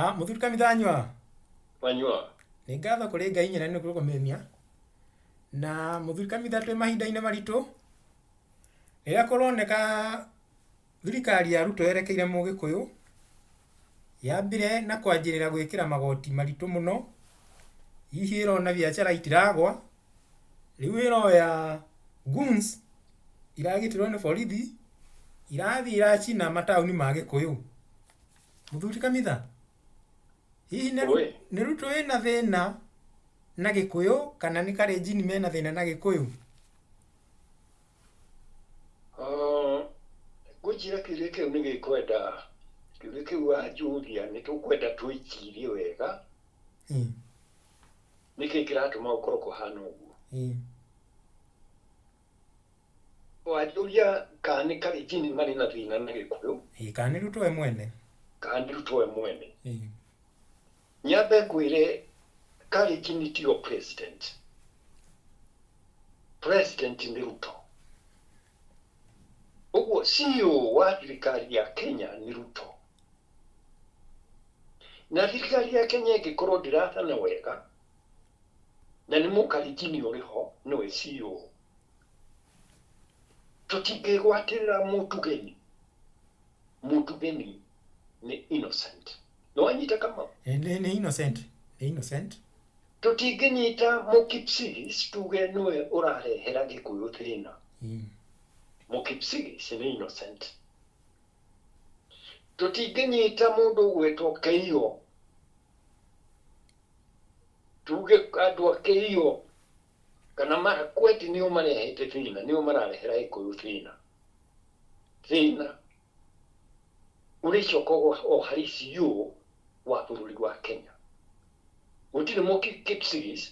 Ah, mũthuri Kamithanyua. Wanyua. Nĩ ngatho kũrĩ Ngai nyene nĩ kũrũgamĩria. Na mũthuri Kamitha twĩ mahinda-inĩ maritũ. Rĩrĩa kũroneka thirikari ya Ruto yerekeire mũgĩkũyũ, yambire na kwanjĩrĩra gwĩkĩra magoti maritũ mũno. Hihi ĩrona biacara itiragwa. Rĩu ĩroya goons iragitĩrwo nĩ borithi, irathiĩ iracina mataũni ma gĩkũyũ. Mũthuri Kamitha, hihi nĩ Oi. nĩ Ruto wĩna thĩna na gĩkũyũ kana nĩ Kalenjin mena thĩna na gĩkũyũ? Ah, ngwĩciria kĩũria kĩu nĩ gĩkwenda kĩũria kĩu wanjũria nĩ tũkwenda twĩcirie wega nĩkĩ kĩratũma gũkorwo kũhana ũguo. Wanjũria kana nĩ Kalenjin marĩ na thĩna na Gĩkũyũ. Ĩĩ, kana nĩ Ruto we mwene. Kana nĩ Ruto we mwene. Nyambe ngwĩre Kalenjin tiyo president. President nĩ Ruto. Ũguo CEO wa thirikari ya Kenya nĩ Ruto. Na thirikari ya Kenya ĩngĩkorwo ndĩrathana wega, na nĩ Mũkalenjini ũrĩ ho nĩwe CEO, tũtingĩgwatĩrĩra Mũtugeni. Mũtugeni nĩ innocent. Nĩ wanyita Kamau? Nĩ innocent. Nĩ innocent. Tũtingĩnyita Mũkipsigis tuge nĩwe ũrarehera Gĩkũyũ thĩna. Mũkipsigis nĩ innocent. Tũtingĩnyita mũndũ ũgwĩtwo Keiyo tuge andũ a Keiyo kana Marakwet nĩo marehete thĩna, nĩo mararehera Gĩkũyũ thĩna. Thĩna ũrĩcoka o harĩ CEO wa bũrũri wa Kenya. Gũtirĩ Mũkipsigis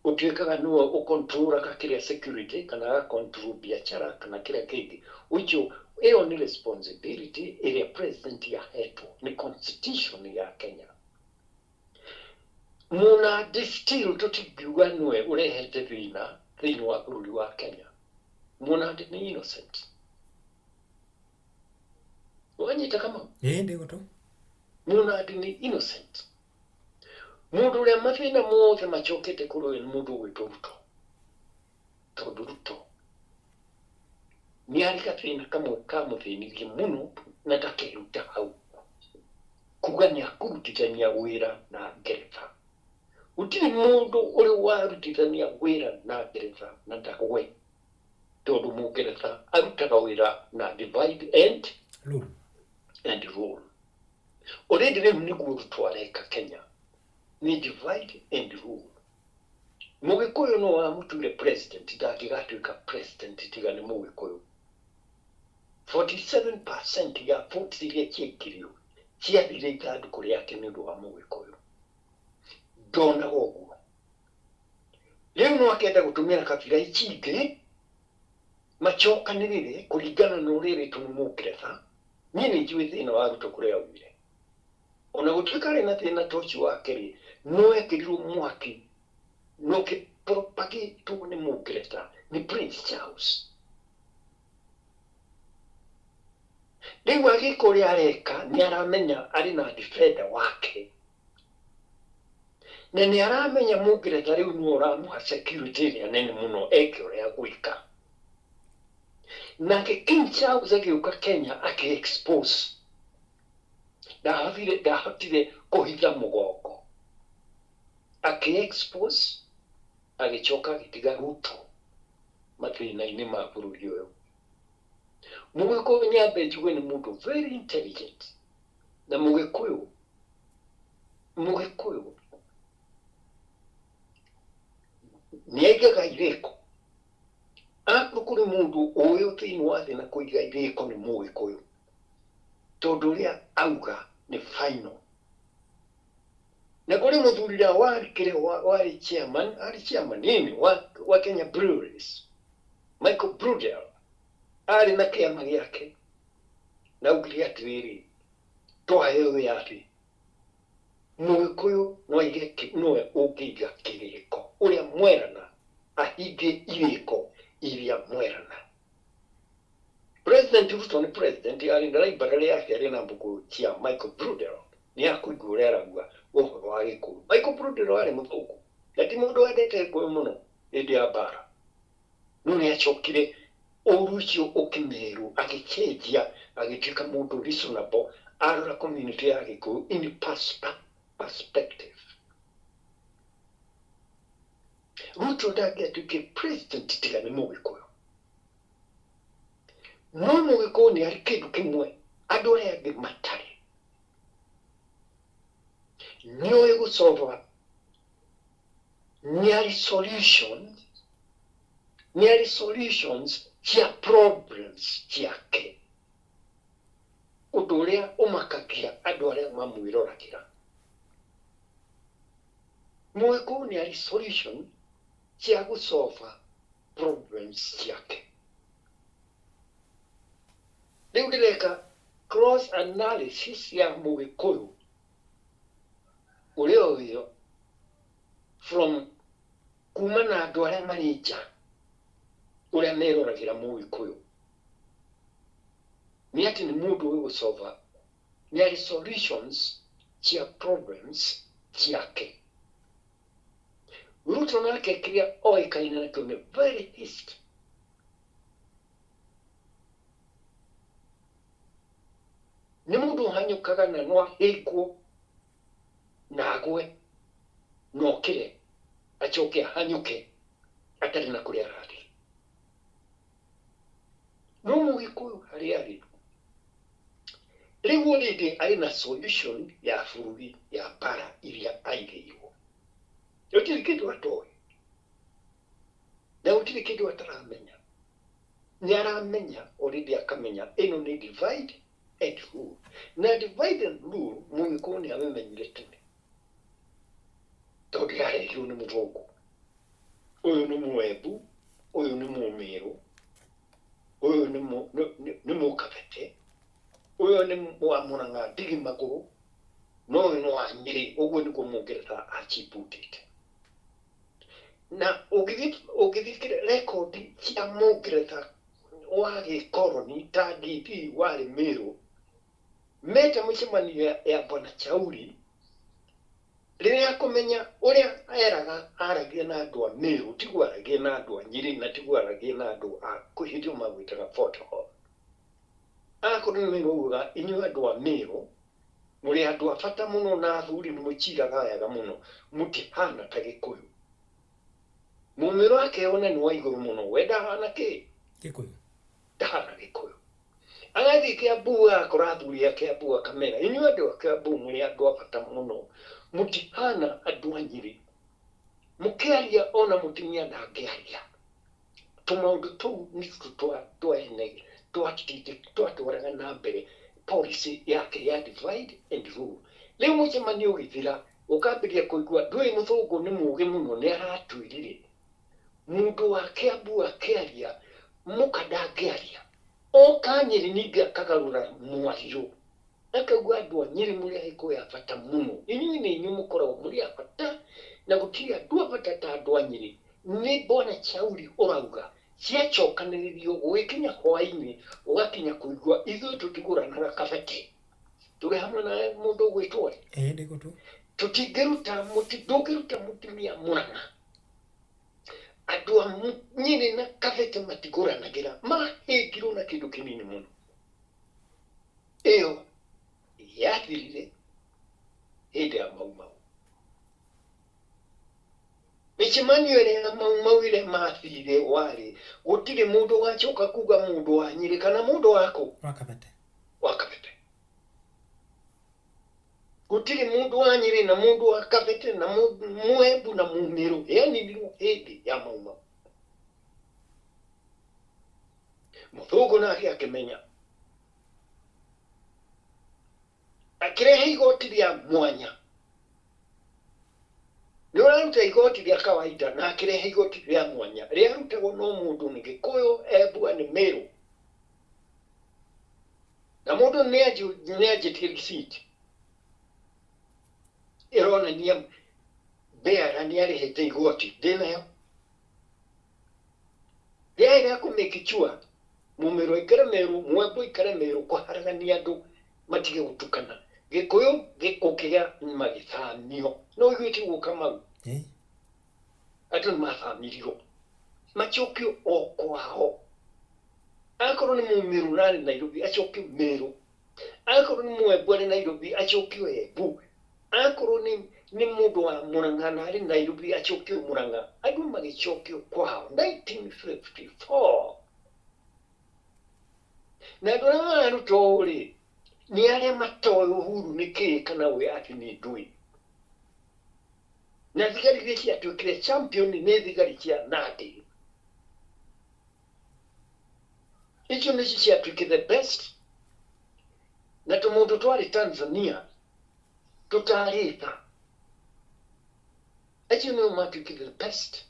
ũtuĩkaga nĩwe ũkontrolaga kĩrĩa security kana agacontrol biacara kana kĩrĩa kĩngĩ. Ũcio ĩyo nĩ responsibility ĩrĩa president ahetwo nĩ constitution ya Kenya. Mũnandĩ still tũtingiuga nĩwe ũrehete thĩna thĩinĩ wa bũrũri wa Kenya. Mũnandĩ nĩ innocent. Wanyita Kamau? Ĩĩ, ndĩ gũtũ. Mũnandĩ nĩ innocent. Mũndũ ũrĩa mathĩna mothe macokete kũrĩ we nĩ mũndũ ũgwĩtwo Ruto. Tondũ Ruto nĩ arĩ gathĩna kamwe kamũthĩnirie mũno na ndakeruta hau. Kuga nĩ akũrutithania wĩra na Ngeretha. Gũtirĩ mũndũ ũrĩ warutithania wĩra na Ngeretha na ndagwe. Tondũ Mũngeretha arutaga wĩra na divide and rule. And rule. Already rĩu nĩguo Ruto areka Kenya. Nĩ divide and rule. Mũgĩkũyũ no wamũtuire president, ndangĩgatuĩka president tiga nĩ Mũgĩkũyũ. 47% ya votes iria ciaikirio ciathire ithandũkũ rĩake nĩ ũndũ wa Mũgĩkũyũ. Ndonaga ũguo. Rĩu no akenda gũtũmĩra kabira ici ingĩ macokanĩrĩre kũringana na ũrĩa erĩtwo nĩ Mũngeretha. Niĩ nĩ njũĩ thĩna wa Ruto kũrĩa aumire. Ona gũtuĩka arĩ na thĩna ta ũcio wake rĩ, no ekĩrirwo mwaki na ũkĩpropagĩtwo nĩ Mũngeretha, nĩ Prince Charles. Rĩu agĩka ũrĩa areka nĩ aramenya arĩ na defender wake. Na nĩ aramenya Mũngeretha rĩu nĩwe ũramũha security ĩrĩa nene mũno eke ũrĩa agwĩka. Nake King Charles agĩũka Kenya akĩ expose. Ndahotire, ndahotire kũhitha mũgongo. Akĩ expose, agĩcoka agĩtiga Ruto mathĩna-inĩ ma bũrũri ũyũ. Mũgĩkũyũ nyambe njuge nĩ mũndũ very intelligent. Na Mũgĩkũyũ, Mũgĩkũyũ nĩ aigaga irĩko. Akorwo kũrĩ mũndũ ũĩ thĩinĩ wa thĩ na kũiga irĩko nĩ Mũgĩkũyũ. Tondũ ũrĩa auga nĩ final. Na kũrĩ mũthuri ũrĩa warĩ kĩrĩa warĩ chairman, arĩ chairman nini wa Kenya Breweries, Michael Brudel, arĩ na kĩama gĩake na augire atĩrĩrĩ, twaheo wĩyathi, Mũgĩkũyũ no aige nĩwe ũngĩiga kĩrĩko ũrĩa mwerana, ahingie irĩko iria mwerana. President Ruto nĩ president arĩ na library yake arĩ na mbuku cia Michael Brudel. Nĩ akũigua ũrĩa arauga ũhoro wa Gĩkũyũ. Michael Prudero arĩ mũthũngũ na ti mũndũ wendete Gĩkũyũ mũno hĩndĩ ya mbara, no nĩ acokire ũru ũcio ũkĩmerwo agĩcenjia agĩtuĩka mũndũ reasonable, arora community ya Gĩkũyũ in perspective. Ruto ndangĩatuĩkire president tiga nĩ Mũgĩkũyũ. No Mũgĩkũyũ nĩ arĩ kĩndũ kĩmwe andũ arĩa angĩ matarĩ, nĩoĩ gũsolve, nĩ arĩ solutions, nĩ arĩ solutions cia problems ciake, ũndũ ũrĩa ũmakagia andũ arĩa mamwĩroragĩra. Mũgĩkũyũ nĩ arĩ solution cia gũsolve problems ciake. Rĩu ndĩreka cross analysis ya Mũgĩkũyũ ũrĩa ũyũ from kuma na andũ arĩa marĩ nja, ũrĩa meroragĩra Mũgĩkũyũ nĩ atĩ nĩ mũndũ ũĩ gũsolve, nĩ arĩ solutions cia problems ciake. Ruto nake kĩrĩa oĩkaine nakĩo nĩ very hasty. Nĩ mũndũ ũhanyũkaga na no ahĩngwo na agwe na okĩre acoke ahanyũke atarĩ na kũrĩa arathiĩ. No Mũgĩkũyũ harĩa arĩ rĩu already arĩ na solution ya bũrũri ya mbara iria aigĩirwo. Gũtirĩ kĩndũ atoĩ na gũtirĩ kĩndũ ataramenya. Nĩ aramenya already, akamenya ĩno nĩ divide and rule, na divide and rule Mũgĩkũyũ nĩ amĩmenyire tene tondũ yarehirwo nĩ mũthũngũ. Ũyũ nĩ Mũembu, ũyũ nĩ Mũmĩrũ, ũyũ nĩ Mũkabete, ũyũ nĩ wa Mũrang'a ndigi magũrũ, no ũyũ nĩ wa Nyĩrĩ. Ũguo nĩguo Mũngeretha achimbutĩte. Na ũngĩthiĩ rekondi cia Mũngeretha wa gĩkoroni ta DD warĩ Mĩrũ meta mĩcemanio ya Bwana Chauri, rĩrĩa akũmenya ũrĩa eraga aragia na andũ a Mĩrũ tiguo aragia na andũ a Nyĩrĩ na tiguo aragia na andũ a hĩndĩ ĩyo magwĩtaga Fort Hall. Akorwo nĩ Mĩrũ augaga, inyuĩ andũ a Mĩrũ mũrĩ andũ a bata mũno na athuri nĩ mũciraga wega mũno, mũtihana ta Gĩkũyũ. Mũmĩrũ akeyona nĩ wa igũrũ mũno, we ndahana kĩ? Gĩkũyũ. Ndahana Gĩkũyũ. Agathiĩ Kĩambu agakora athuri a Kĩambu akamera, inyuĩ andũ a Kĩambu mũrĩ andũ a bata mũno, mũtihana andũ a Nyĩrĩ, mũkĩaria ona mũtumia ndangĩaria. Tũmaũndũ tũu nĩtuo twene twatwaraga na mbere policy yake ya divide and rule. Rĩu mũcemanio ũgĩthira ũkambĩrĩria kũigua ndũĩ mũthũngũ nĩ mũũgĩ mũno, nĩ aratwĩrire mũndũ wa Kĩambu akĩaria mũka ndangĩaria. Oka Nyĩrĩ ningĩ akagarũra mwario akauga, andũ a Nyĩrĩ mũrĩ Agĩkũyũ a bata mũno, inyuĩ nĩ inyuĩ mũkoragwo mũrĩ a bata na gũtirĩ andũ a bata ta andũ a Nyĩrĩ. Nĩ Bwana Chauri ũrauga ciacokanĩrĩrio gũgĩkinya hwaĩ-inĩ ũgakinya kũigua ithuĩ tũtigũranaga kabete tũrĩ hamwe na mũndũ ũgwĩtwo rĩ. Ĩĩ, ndĩgũtũ. Tũtingĩruta ndũngĩruta mũtumia Mũrang'a, andũ a Nyĩrĩ na Kabete matigũranagĩra, mahĩngirwo na kĩndũ kĩnini mũno. Ĩyo yathirire hĩndĩ ya Mau Mau. Mĩcemanio ĩrĩa ya Mau Mau ĩrĩa mathire warĩ gũtirĩ mũndũ ũgacoka kuga mũndũ wa Nyĩrĩ kana mũndũ wakũ wa Kabete. Wa Kabete. Gũtirĩ mũndũ wa Nyĩrĩ na mũndũ wa Kabete na Mũembu na Mũmĩrũ, yaninirwo hĩndĩ ya Mau Mau. Mũthũngũ nake akĩmenya akĩrehe igoti rĩa mwanya. Nĩ ũraruta igoti rĩa kawaida na akĩrehe igoti rĩa mwanya rĩarutagwo no mũndũ nĩ Gĩkũyũ, Embu nĩ Mĩrũ, na mũndũ nĩ anjĩtie receipt ĩronania beara nĩ arĩhĩte igoti ndĩnayo rĩarĩ rĩa kũmake sure Mũmĩrũ aikare Mĩrũ, Mwembu aikare Mĩrũ, kũharagania andũ matige gũtukana Gĩkũyũ gĩkũ. Arĩa magĩthamio no iguĩte ũguo, Kamau? Ĩĩ. Andũ nĩ mathamirio macokio o kwao. Akorwo nĩ Mũmĩrũ narĩ Nairobi, acokio Mĩrũ. Akorwo nĩ Mũembu arĩ Nairobi, acokio Embu. Akorwo nĩ mũndũ wa Mũrang'a na arĩ Nairobi, acokio Mũrang'a. Andũ magĩcokio kwao 1954. Na andũ arĩa mararuta ũũ rĩ, nĩ arĩa matoĩ uhuru nĩ kĩĩ kana we atĩ nĩ ndũĩ. Na thigari iria ciatuĩkire champion nĩ thigari cia Nandi. Icio nĩcio ciatuĩkire the best. Na tũmũndũ twarĩ Tanzania tũtarĩ tha, acio nĩo matuĩkire the best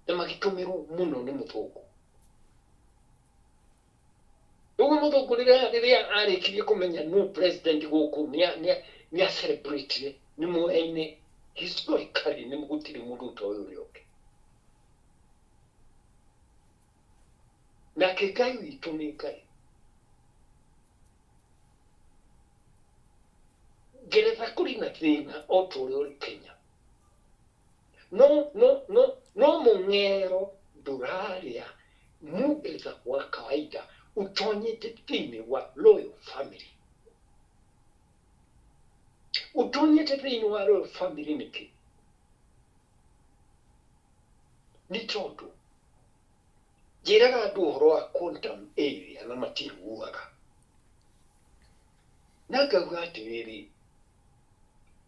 na magĩtũmĩrwo mũno nĩ mũthũngũ. Ũguo mũthũngũ rĩrĩa arĩkirie kũmenya no president gũkũ, nĩ a celebrate nĩ moyaine historically. Nĩ gũtirĩ mũndũ ũtoĩ ũrĩa ũngĩ. Nake Ngai witũ nĩ Ngai. Ngeretha kũrĩ na thĩna o ta ũrĩa ũrĩ Kenya, no mũng'ero ndũrarĩa Mũngeretha wa kawaida ũtonyete thĩinĩ wa royal family. Ũtonyete thĩinĩ wa royal family nĩkĩ? Nĩ tondũ njĩraga andũ ũhoro wa quantum area na matiiguaga, na ngauga atĩrĩrĩ,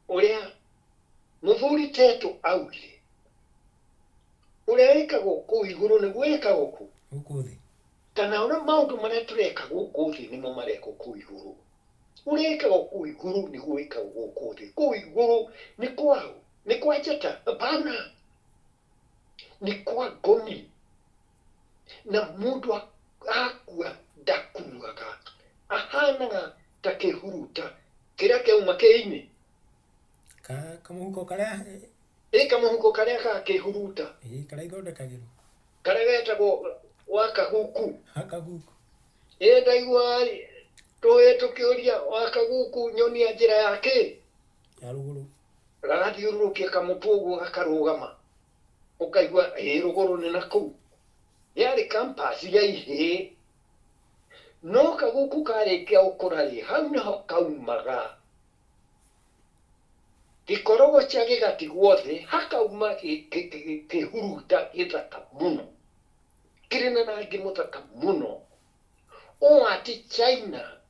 ũrĩa mũthuri Teto augire, ũrĩa wĩkagwo kũu igũrũ nĩguo wĩkagwo kũ gũkũ thĩ. Kana ũrĩa maũndũ marĩa tũreka gũkũ thĩ nĩmo marekwo kũu igũrũ. Ũrĩa wĩkagwo kũu igũrũ nĩguo wĩkagwo gũkũ thĩ. Kũu igũrũ nĩ kwaũ? Nĩ kwa njata? Hapana, nĩ kwa ngoni. Na mũndũ akua ndakuaga, ahanaga ta kĩhuruta kĩrĩa kĩauma kĩinĩ. Ka kamũhuko karĩa. Ĩ, kamũhuko karĩa ga kĩhuruta. Ĩ, karĩa ithondekagĩrwo. Karĩa getagwo wakaguku. Hakaguku. Ĩ, ndaigua tũĩ tũkĩũria wakaguku nyonia njĩra ya kĩ ya rũgũrũ. Gagathiũrũrũkia kamũtwe ũguo gakarũgama, ũkaigua ĩ rũgũrũ nĩ na kũu. Yarĩ campus ya ihĩĩ, no kaguku karĩkia gũkũra rĩ, hau nĩho kaumaga gĩkorogoca gĩgatigwo thĩ, hakauma kĩhuruta gĩthaka mũno kĩrĩ na rangi mũthaka mũno, ũũ atĩ China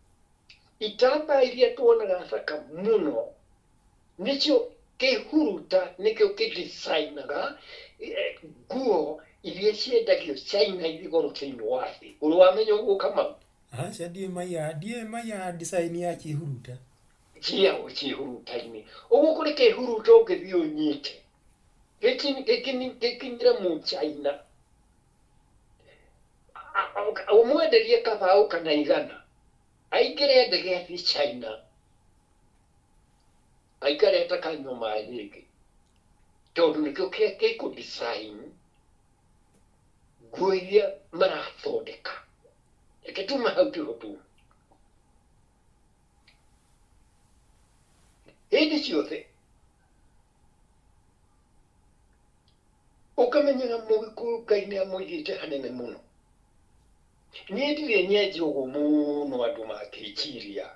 itambaya iria tuonaga thaka mũno nĩcio kĩhuruta nĩkĩo kĩdesignaga nguo iria ciendagio China irĩ goro thĩinĩ wa thĩ. Ũrĩ wamenya ũguo, Kamau? Aca, ndiĩ maiya design ya kĩhuruta. Ciao ciĩhuruta-inĩ ũguo kũrĩ kĩhuruta ũngĩthiĩ ũnyite gĩkinyĩre mũchaina, ũmwenderie kabaũ kana 100, aingĩre ndege athiĩ China aikare atakanyua maĩ rĩngĩ, tondũ nĩkĩo gĩkũ design nguo iria marathondeka. Reke tume hau tiho tume. Hĩndĩ ciothe ũkamenyaga Mũgĩkũyũ Ngai nĩ amũigĩte hanene mũno. Niĩ ndirĩ nyenje ũguo mũno andũ makĩnjiria,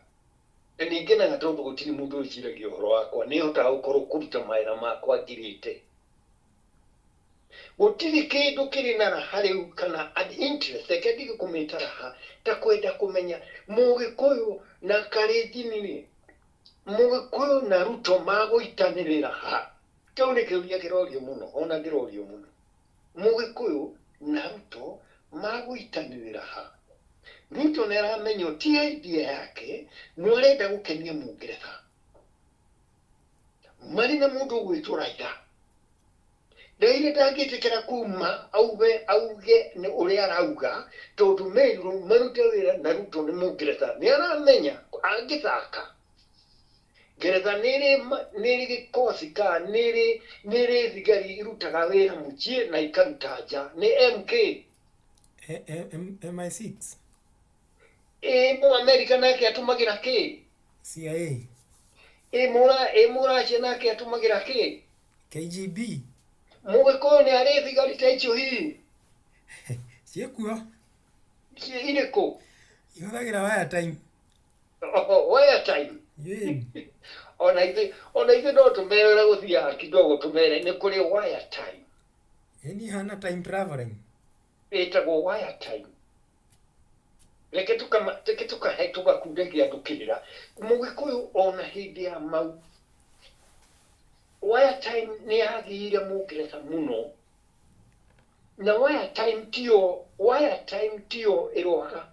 na nĩ ngenaga tondũ gũtirĩ mũndũ wĩciragia ũhoro wakwa. Nĩ hotaga gũkorwo kũruta mawĩra makwa ngirĩte. Gũtirĩ kĩndũ kĩrĩ na raha rĩu kana an interest, reke ndige kũmĩta raha, ta kwenda kũmenya Mũgĩkũyũ na Kalenjin rĩ, Mũgĩkũyũ na Ruto magũitanĩrĩra ha. Kĩu nĩ kĩũria kĩrorio mũno, ona ndĩrorio mũno. Mũgĩkũyũ na Ruto magũitanĩrĩra ha? Ruto nĩ aramenya ti idea yake, no arenda gũkenia Mũngeretha marĩ na mũndũ ũgwĩtwo Raila. Raila ndangĩtĩkĩra kuma auge nĩ ũrĩa arauga, tondũ merirwo marute wĩra na Ruto nĩ Mũngeretha. Nĩ aramenya angĩthaka Ngeretha nĩ ĩrĩ gĩkosi ka nĩ ĩrĩ thigari irutaga wĩra mũciĩ na ikaruta nja nĩ MK. MI6. Ĩ, Mũamerika nake atũmagĩra kĩ? CIA. Ĩ mũracia nake atũmagĩra kĩ? KGB. Mũgĩkũyũ nĩ arĩ thigari ta icio hihi? Ciĩkuo. Ciĩ irĩkũ? Ihũthagĩra wire time. Wire time. Ĩĩ. Ona ithuĩ no tũmere ũrĩa gũthiaga kidogo, tũmere nĩ kũrĩ wire time. Ĩni hana time traveling. Ĩtagwo wire time. Reke tukahe tũgakundagia andũ kĩrĩra. Mũgĩkũyũ ona hĩndĩ ya mau wire time nĩ yagĩire mũngeretha mũno, na wire time tiyo ĩrũaga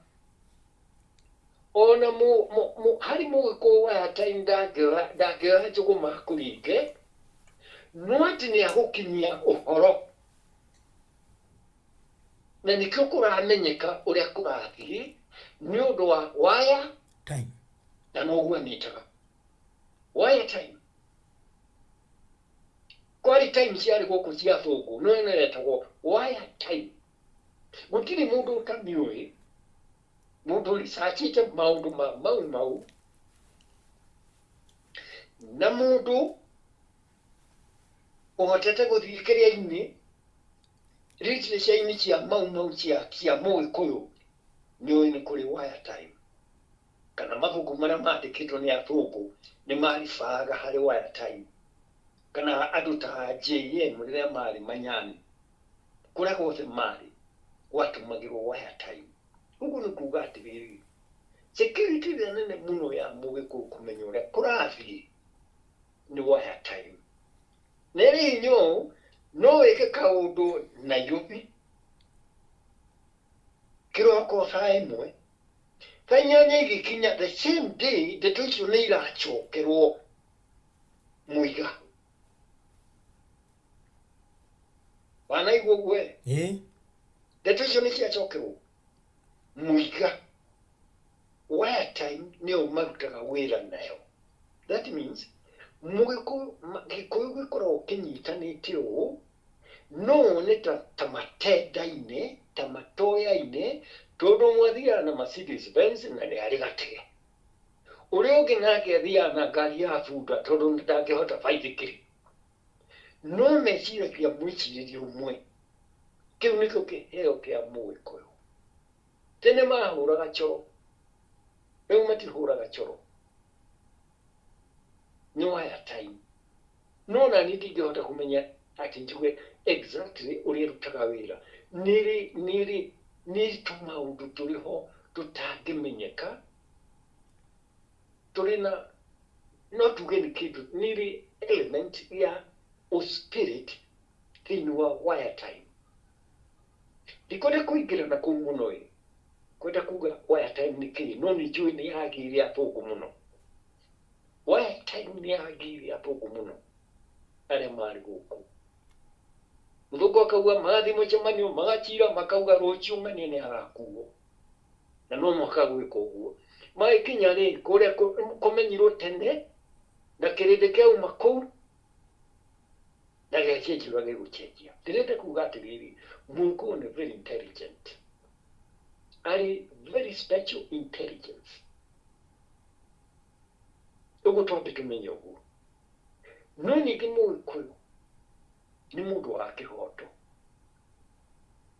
ona mu, mu, mu, harĩ mũgĩkũyũ wire time ndangĩoya njũgũma kũringe, no atĩ nĩ agũkinyia ũhoro, na nĩkĩo kũramenyeka ũrĩa kũrathiĩ nĩ ũndũ wa wire time. Na noguo amĩtaga wire time. Kwarĩ time ciarĩ gũkũ cia thũngũ, no ĩno yetagwo wire time. Gũtirĩ mũndũ ũtamĩũĩ, mũndũ researchĩte maũndũ ma mau mau na mũndũ ũhotete gũthiĩ kĩrĩa-inĩ literature-inĩ cia mau mau cia mũgĩkũyũ, nĩũĩ nĩ kũrĩ wire time, kana mabuku marĩa mandĩkĩtwo nĩ athũngũ nĩ maribaga harĩ wire time, kana andũ ta JM rĩrĩa marĩ manyani, kũrĩa guothe marĩ gwatũmagĩrwo wire time. Ũguo nĩ kuga atĩrĩrĩ, security ĩrĩa nene mũno ya mũgĩkũyũ kũmenya ũrĩa kũrathiĩ nĩ wire time. Na ĩrĩ hinya ũũ, no wĩke kaũndũ Nairobi kĩroko thaa 1, thaa 8 igĩkinya, the same day ndeto icio nĩ iracokerwo mũiga. Wanaigua ũguo ĩ? Ĩĩ. Ndeto icio nĩ ciacokerwo mũiga. Wire time nĩyo marutaga wĩra nayo. That means mũgĩkũyũ, gĩkũyũ gĩkoragwo kĩnyitanĩte ũũ, no wone ta matendaine, ta matoyaine, tondũ ũmwe athiaga na Mercedes Benz na nĩ arĩ gatege, ũrĩa ũngĩ nake athiaga na ngari ya bunda tondũ ndangĩhota baithikiri, no meciragia mwĩcirĩrie ũmwe. Kĩu nĩkĩo kĩheo kĩa mũgĩkũyũ. Tene mahũraga coro, rĩu matihũraga coro, nĩ wire time. No nani ndingĩhota kũmenya atĩ njuge exactly ũrĩa ĩrutaga wĩra. Nĩrĩ tũmaũndũ tũrĩ ho tũtangĩmenyeka, tũrĩ na, no tuge nĩ kĩndũ nĩrĩ element ya spirit thĩinĩ wa wire time. Ndikwenda kũingĩra na kũu mũno, ĩ kwenda kuga wire time nĩ kĩĩ, no nĩ njũĩ nĩ yagĩire athũngũ mũno. Wire time nĩ yagĩire athũngũ mũno arĩa marĩ gũkũ. Mũthũngũ akauga magathiĩ mũcemanio, magacira, makauga rũciũ ng'ania nĩ agakuo, na no mũhaka gwĩka ũguo. Magĩkinya rĩ kũrĩa kũmenyirwo tene na kĩrĩndĩ kĩauma kũu na gĩacenjia ũrĩa gĩgũcenjia. Ndĩrenda kuga atĩrĩrĩ, mũgĩkũyũ nĩ very intelligent, arĩ very special intelligence. Ũguo twambe tũmenye ũguo. No ningĩ mũgĩkũyũ nĩ mũndũ wa kĩhoto,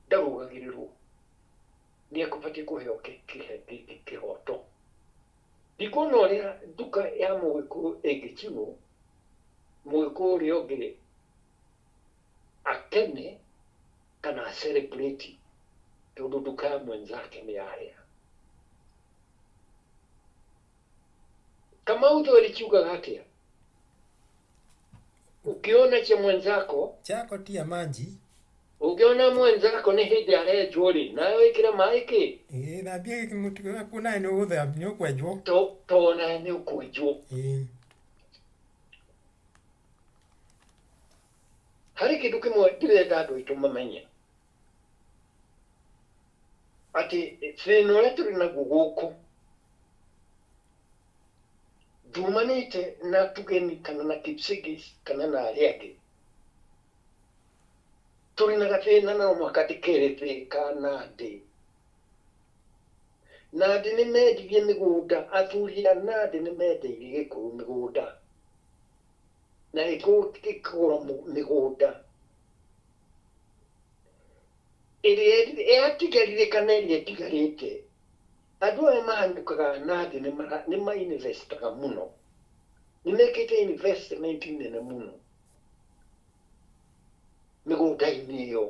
ndarũgagĩrĩrwo, nĩ akũbatiĩ kũheo kĩhoto. Ndikuona ũrĩa nduka ya mũgĩkũyũ ĩngĩcinwo, mũgĩkũyũ ũrĩa ũngĩ akene kana celebrate tondũ nduka ya mwenzake nĩ yahĩa. Kamau Thweri kiugaga atĩa? Ukiona cha mwenzako chako tia maji. Ũngĩona mwenzako nĩ hĩndĩ arenjwo rĩ, nawe wĩkĩre maĩ kĩ? Ĩĩ, thambia mũtwe waku, nawe nĩ ũgũthambia, nĩ ũkwenjwo. To nawe nĩ ũkwenjwo. Harĩ kĩndũ kĩmwe ndĩrenda andũ aitũ mamenye, atĩ thĩna ũrĩa tũrĩ naguo gũkũ ndumanĩte na tugeni kana na Kipsigis kana na arĩa angĩ, tũrĩ na gathĩna na no mũhaka ndĩkerethe ka Nandi. Nandi nĩ mendirie mĩgũnda, athuri a Nandi nĩ mendeirie Gĩkũyũ mĩgũnda na Gĩkũyũ gĩkagũra mĩgũnda ĩrĩa yatigarire kana ĩrĩa ĩtigarĩte. Andũ aya mahanyũkaga Nandi nĩ ma-investaga mũno, nĩ mekĩte investment nene mũno mĩgũnda-inĩ ĩyo.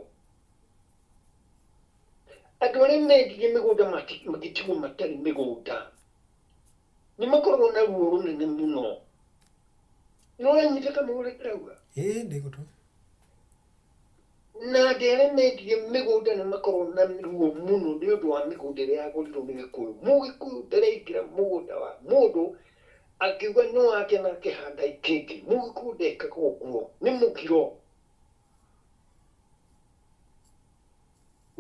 Andũ arĩa mendirie mĩgũnda magĩtigwo matarĩ mĩgũnda nĩ makoragwo na ruo rũnene mũno. Nĩ ũranyita kana ũrĩa ndĩrauga? Ĩĩ, ndĩgũtũ. Na andũ arĩa mendirie mĩgũnda nĩ makoragwo na ruo mũno nĩ ũndũ wa mĩgũnda ĩrĩa yagũrirwo nĩ Gĩkũyũ. Mũgĩkũyũ ndaraingĩra mũgũnda wa mũndũ akiuga nĩ wake na akĩhanda ikĩngĩ. Mũgĩkũyũ ndekaga ũguo, nĩ mũgiro.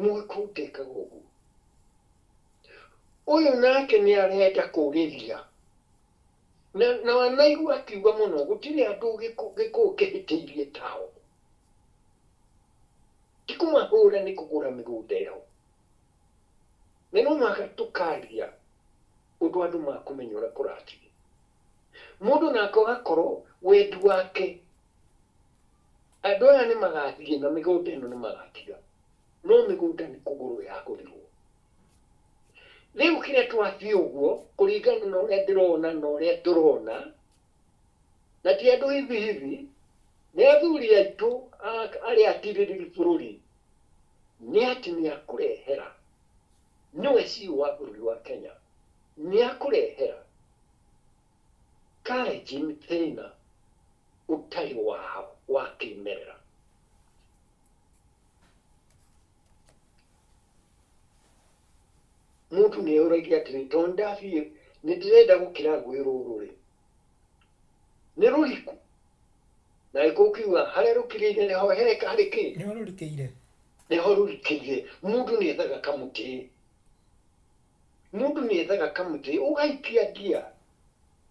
Mũgĩkũyũ ndekaga ũguo. Ũyũ nake nĩ arenda kũrĩria na wanaigua akiuga mũno gũtirĩ andũ Gĩkũyũ kĩhĩtĩirie tao. Ti kũmahũra, nĩ kũgũra mĩgũnda ĩyo. Na no mũhaka tũkaria ũndũ andũ makũmenya ũrĩa kũrathiĩ. Mũndũ nake ũgakorwo wendi wake, andũ aya nĩ magathiĩ na mĩgũnda ĩno nĩ magatiga, no mĩgũnda nĩ kũgũrwo yagũrirwo. Rĩu kĩrĩa twathiĩ ũguo kũringana na ũrĩa ndĩrona na ũrĩa tũrona, na ti andũ hivi hivi, nĩ athuri aitũ arĩa atirĩrĩri bũrũri, nĩ atĩ nĩ akũrehera, nĩwe CEO wa bũrũri wa Kenya, nĩ akũrehera Kalenjin thĩna ũtarĩ wao wa kĩmerera. Mũndũ nĩ eyũragia atĩrĩ, tondũ ndathiĩ nĩ ndĩrenda gũkĩra rũĩ rũrũ rĩ, nĩ rũriku? Na gĩkũyũ kiuga harĩa rũkirĩire nĩho heka harĩ kĩ? Nĩho rũrikĩire. Nĩho rũrikĩire. Mũndũ nĩ ethaga kamũtĩ. Mũndũ nĩ ethaga kamũtĩ ũgaikia ndia,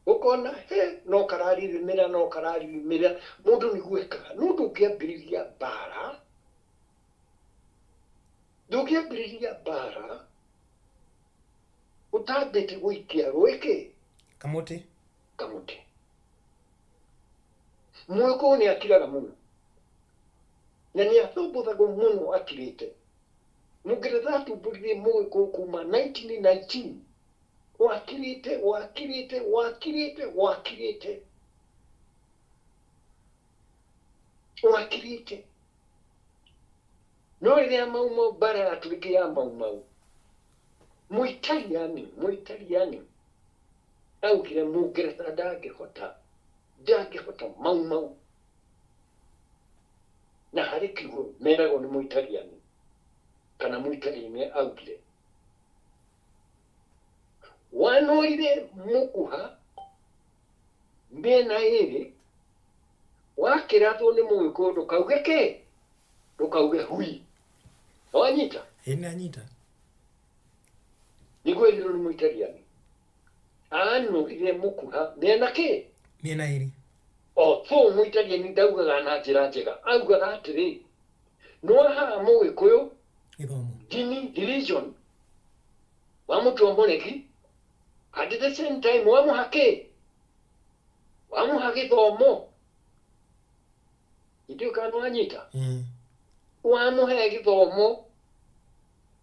ũkona he no kararirimĩra, no kararirimĩra. Mũndũ nĩguo ekaga. No ndũngĩambĩrĩria mbara, ndũngĩambĩrĩria mbara ũtambĩte gũikia rũĩ kĩ? Kamũtĩ. Kamũtĩ. Mũgĩkũyũ nĩ akiraga mũno na nĩ athumbũthagwo mũno akirĩte. Mũngeretha atumbũrire Mũgĩkũyũ kuma 1919, wakirĩte, wakirĩte, wakirĩte, wakirĩte, wakirĩte. No rĩrĩa Mau Mau mbara yatũrĩkire ya Mau Mau, Mũitaliani augire Mũngeretha ndangĩhota, ndangĩhota Mau Mau. Na harĩ kiugo meragwo nĩ Mũitaliani kana Mũitaliani augire wanorire mũkuha mĩena ĩrĩ, wakĩrathwo nĩ Mũgĩkũyũ ndũkauge kĩ? Ndũkauge hui. Wanyita? Ĩĩ, nĩanyita. Nĩguo ĩrirwo nĩ Mũitaliani anorire mũkuha mĩena kĩ? Mĩena ĩrĩ. Although Mũitaliani ndaugaga na njĩra njega, augaga atĩrĩ, nĩwahaga Mũgĩkũyũ gĩthomo, dini, religion, wamũtua mũregi, at the same time wamũha kĩ? Wamũha gĩthomo. Ndiũĩ kana nĩwanyita. Wamũhe gĩthomo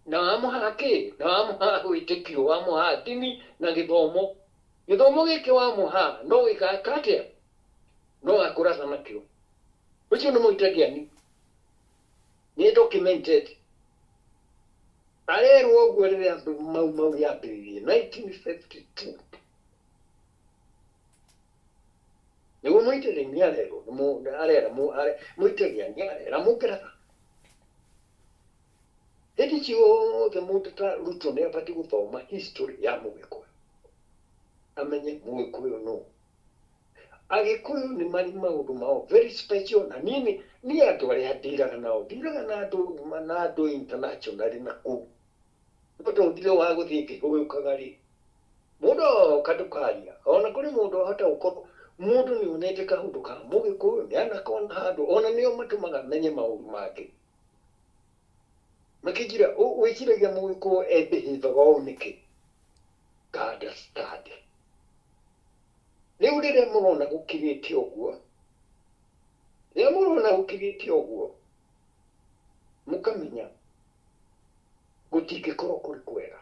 na wamũha kĩ? Na wamũha wĩtĩkio, wamũha ndini na gĩthomo. Gĩthomo gĩkĩ wamũha no gĩgaka atĩa? No gakũratha nakĩo. Ũcio nĩ Mũitaliani, nĩ documented. Arerwo ũguo rĩrĩa Mau Mau yambĩrĩirie 1952. Nĩguo Mũitaliani arerwo, arera Mũitaliani arera Mũngeretha. Hĩndĩ ciothe mũndũ ta Ruto nĩ abatiĩ gũthoma history ya Mũgĩkũyũ, amenye Mũgĩkũyũ nũ. Agĩkũyũ nĩ marĩ maũndũ mao very special, na niĩ niĩ andũ arĩa ndiraga nao, ndiraga na andũ na andũ internationally na kũu. No tondũ ndirĩ wa gũthiĩ ngĩhũyũkaga rĩ, mũndũ oka ndũkaria. Ona kũrĩ mũndũ ahota gũkorwo mũndũ nĩ onete kaũndũ ka Mũgĩkũyũ, nĩ anakona handũ, ona nĩo matũmaga menye maũndũ mangĩ. Makĩnjĩra, wĩciragia Mũgĩkũyũ ebehĩvaga ũũ nĩkĩ? Ka understand. Rĩu rĩrĩa mũrona gũkirĩte ũguo, rĩrĩa mũrona gũkirĩte ũguo, mũkamenya gũtingĩkorwo kũrĩ kwega.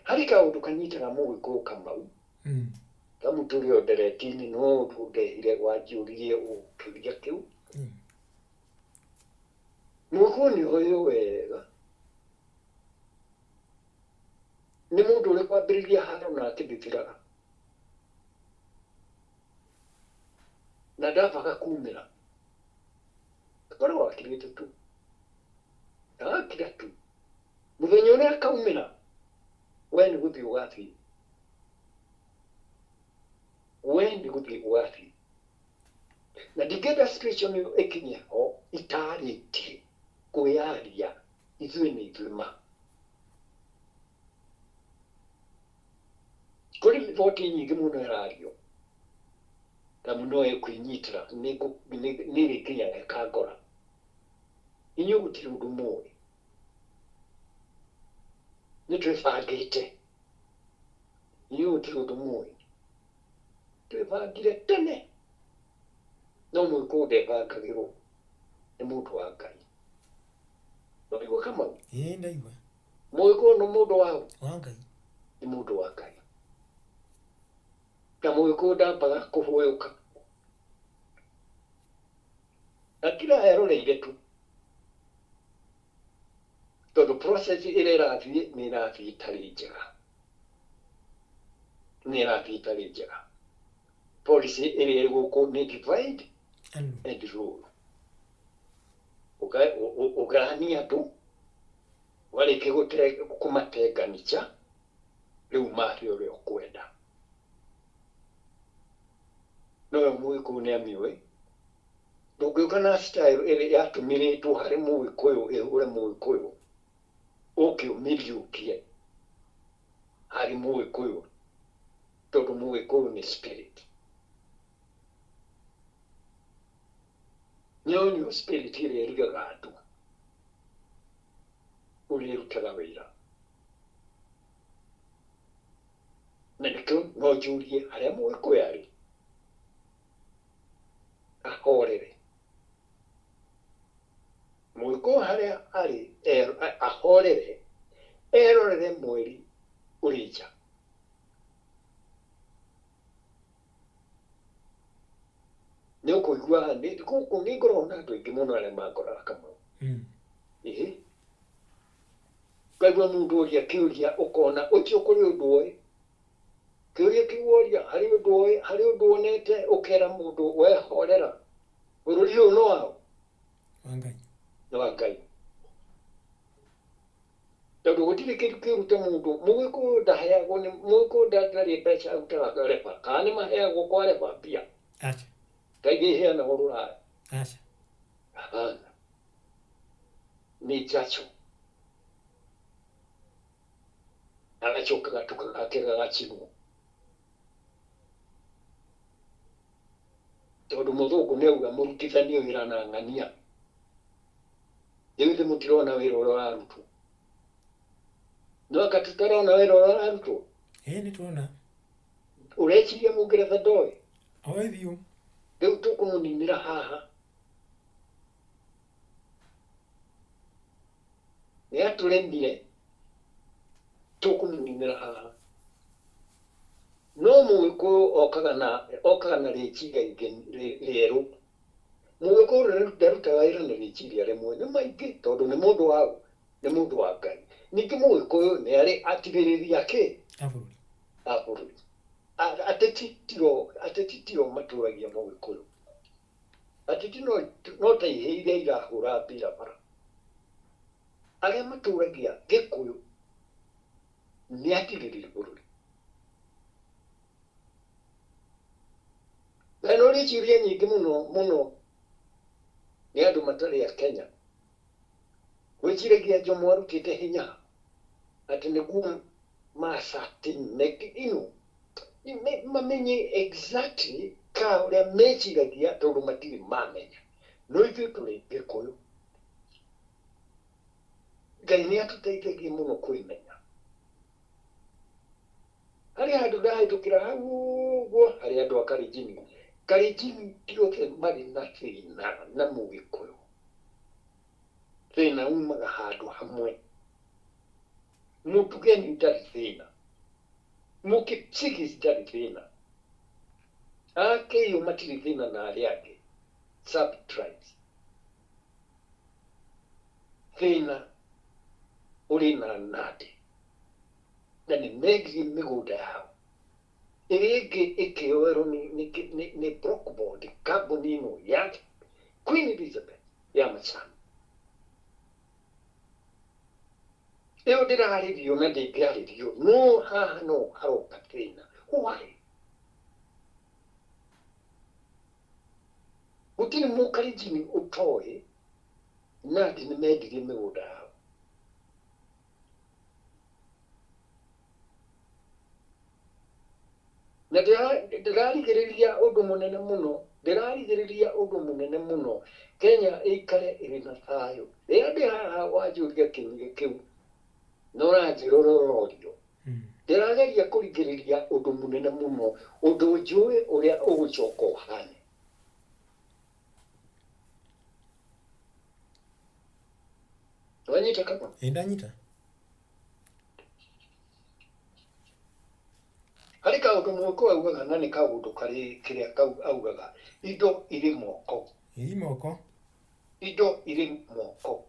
Harĩ kaũndũ kanyitaga Mũgĩkũyũ Kamau, kamũtũrĩ o ndereti-inĩ no ũndũ ndehire wanjũririe kĩũria kĩu. Mũgĩkũyũ nĩ oĩ wega nĩ mũndũ ũrĩ kwambĩrĩria haro nake ndĩthiraga na ndambaga kumĩra, akoragwo akirĩte tu, agakira tu. Mũthenya ũrĩa akaumĩra we nĩ gũthiĩ ũgathiĩ, we nĩ gũthiĩ ũgathiĩ. Na ndingĩenda situation ĩyo ĩkinye ho itarĩtie kwĩyaria ithuĩ nĩ ithuĩ ma. Kũrĩ riboti nyingĩ mũno ĩrario tamu no ĩkwĩnyitĩra nĩ ĩrĩkinyaga ĩkangora. Inyuĩ gũtirĩ ũndũ mũĩ, nĩ twĩbangĩte. Inyuĩ gũtirĩ ũndũ mũĩ, twĩbangire tene. No Mũgĩkũyũ ndebangagĩrwo, nĩ mũndũ wa Ngai. Waigua Kamau? Ĩĩ, ndaigua. Mũgĩkũyũ nĩ mũndũ wa ũ? Wa Ngai. Nĩ mũndũ wa Ngai. Na Mũgĩkũyũ ndambaga kũhũyũka. Akira eroreire tu. Tondũ process ĩrĩa ĩrathiĩ nĩ ĩrathiĩ ĩtarĩ njega. Nĩ ĩrathiĩ ĩtarĩ njega. Policy ĩrĩa ĩ gũkũ nĩ divide and rule. Ũgayanie andũ, warĩkia kũmatenganisha, rĩu mathiĩ ũrĩa ũkwenda. No we Mũgĩkũyũ nĩ amĩũĩ. Ndũngĩũka na style ĩrĩa yatũmĩrĩtwo harĩ Mũgĩkũyũ ĩhũre Mũgĩkũyũ, ũke ũmĩriũkie harĩ Mũgĩkũyũ, tondũ Mũgĩkũyũ nĩ spirit. Nĩyo nĩyo spirit ĩrĩa ĩrigaga andũ ũrĩa ĩrutaga wĩra. Na nĩkĩo no njũrie harĩa Mũgĩkũyũ arĩ ahorere. Mũgĩkũyũ harĩa arĩ ahorere, erorere mweri ũrĩ nja. Nĩ ũkũigua nĩ gũkũ nĩ ngoragwo na andũ aingĩ mũno arĩa mangoraga Kamau. Ĩhĩ. Ũkaigua mũndũ oria kĩũria ũkona ũcio kũrĩ ũndũ oĩ. Kĩũria kĩu woria harĩ ũndũ oĩ, harĩ ũndũ wonete ũkera mũndũ we horera. Bũrũri ũyũ nĩ waũ? Wa Ngai. Nĩ wa Ngai. Tondũ gũtirĩ kĩndũ kĩũru ta mũndũ Mũgĩkũyũ ndaheagwo nĩ Mũgĩkũyũ ndarĩ mbeca arutaga reba kana nĩ maheagwo kwa reba mbia. Aca. Ta iria iheanagwo rũraya. Aca. Hapana. Nĩ njacho. Agacoka gatuka gake gagacinwo. Tondũ mũthũngũ nĩ auga mũrutithanie wĩra na ng'ania. Rĩu ithuĩ mũtirona wĩra ũrĩa ũrarutwo. No anga tũtarona wĩra ũrĩa ũrarutwo? Ĩĩ nĩ tuona. Ũreciria mũngeretha ndoĩ? Oĩ biũ. Rĩu tũkũmũninĩra haha. Nĩ atũremire, tũkũmũninĩra haha. No Mũgĩkũyũ okaga na okaga na rĩciria rĩerũ. Mũgĩkũyũ ndarutaga wĩra na rĩciria rĩmwe, nĩ maingĩ tondũ nĩ mũndũ wa nĩ mũndũ wa Ngai. Ningĩ Mũgĩkũyũ nĩ arĩ atigĩrĩri a kĩ? A bũrũri. A bũrũri. Ateti tio ateti tio matũragia Mũgĩkũyũ. Ateti no no ta ihĩĩ iria irahũra mbira bara. Arĩa matũragia Gĩkũyũ nĩ atigĩrĩri bũrũri. Na no rĩciria nyingĩ mũno mũno nĩ andũ matarĩ a Kenya. Gwĩciragia Jomo arutĩte hinya atĩ nĩguo mamenye exactly ka ũrĩa meciragia tondũ matirĩ mamenya. No ithuĩ tũrĩ Gĩkũyũ. Ngai nĩ atũteithagia mũno kwĩmenya. Harĩ handũ ndahĩtũkĩra hau ũguo harĩ andũ a Kalenjin. Kalenjin ti othe marĩ na thĩna na Mũgĩkũyũ. Thĩna umaga handũ hamwe. Mũtugeni ndarĩ thĩna. Mũkipsigis ndarĩ thĩna. Akeiyo matirĩ thĩna na arĩa angĩ. Sub tribes. Thĩna ũrĩ na Nandi. Na nĩ mendirie mĩgũnda yao. Ĩrĩa ĩngĩ ĩkĩoerwo nĩ Brockboard, kambuni ĩno ya Queen Elizabeth ya macani. Ĩyo ndĩrarĩrio na ndĩngĩarĩrio, no haha no haroka thĩna. Why? Gũtirĩ mũkalenjini ũtoĩ Nandi nĩ mendirie mĩgũnda yao. Na ndĩrarigĩrĩria ũndũ mũnene mũno, ndĩrarigĩrĩria ũndũ mũnene mũno, Kenya ĩikare ĩrĩ na thayũ. Rĩrĩa ndĩ haha wanjũria kĩũria kĩu, na ũranjĩra ũrorio, ndĩrageria kũrigĩrĩria ũndũ mũnene mũno, ũndũ njũĩ ũrĩa ũgũcoka ũhane. Wanyita kama? Ĩ ndanyita. Harĩ kaũndũ mũgĩkũyũ augaga na nĩ kaũndũ karĩ kĩrĩa kau augaga, indo irĩ moko. Irĩ moko. Indo irĩ moko.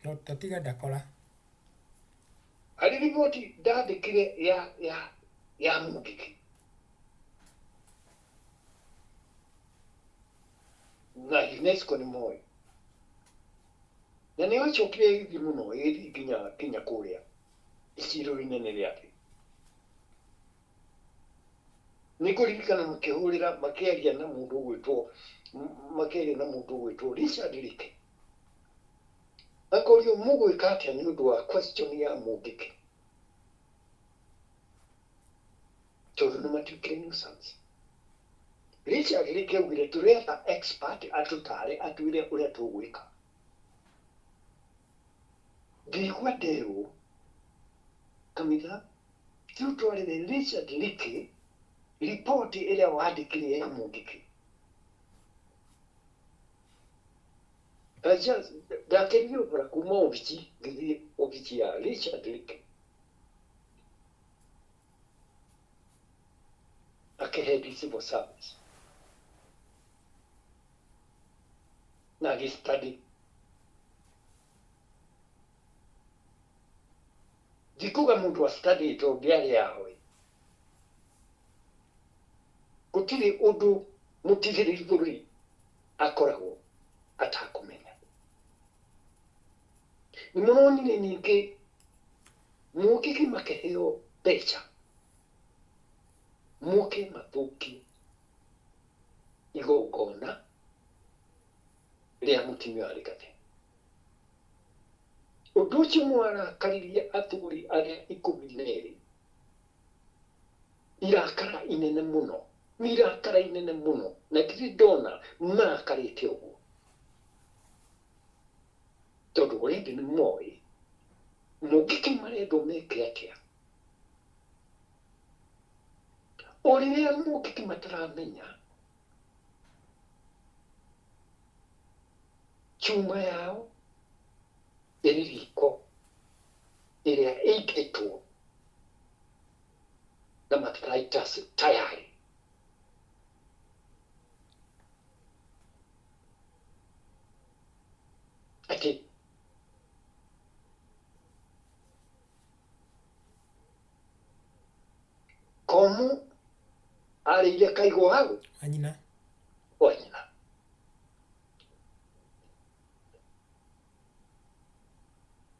No tatiga ndakora. Harĩ riboti ndandĩkire ya Mũngĩkĩ. Na UNESCO nĩ moĩ. Na nĩ yacokire ĩgĩthiĩ mũno, ĩgĩthiĩ nginya kũrĩa iciro inene rĩa thĩ. Nĩ ngũririkana makĩhũrĩra, makĩaria na mũndũ ũgwĩtwo, makĩaria na mũndũ ũgwĩtwo Richard Leakey. Akorio mũgwĩka atĩa nĩ ũndũ wa question ya Mũngĩkĩ. Tondũ nĩ matuĩkire nuisance. Richard Leakey augire tũretha expert atũtare atwĩre ũrĩa tũgwĩka. Ngĩigua nderwo kamitha rĩu twarĩre Richard Leakey riboti ĩrĩa wandĩkire ya Mũngĩkĩ. Ndakĩrire ũbora kuma obici ngĩthiĩ obici ya Richard Leakey. Akĩhead civil service. Na agĩstudy. Ndikuga mũndũ a study tondũ ndĩarĩ yawe. Gũtirĩ ũndũ mũtigĩrĩri bũrũri akoragwo atakũmenya. Nĩ mũronire ningĩ Mũngĩkĩ makĩheo mbeca moke mathũkie igongona rĩa mũtumia wa Rigathĩ. Ũndũ ũcio nĩ warakaririe athuri arĩa 12. Irakara inene mũno, nĩ irakara inene mũno, na ndirĩ ndona marakarĩte ũguo. Tondũ already nĩ moĩ Mũngĩkĩ marendwo meke atĩa. O rĩrĩa Mũngĩkĩ mataramenya chuma yao ĩrĩ riko ĩrĩa ĩigĩtwo na matraitas tayari. Atĩ Komu arĩire kaigũ hau Wa nyina. Wa nyina.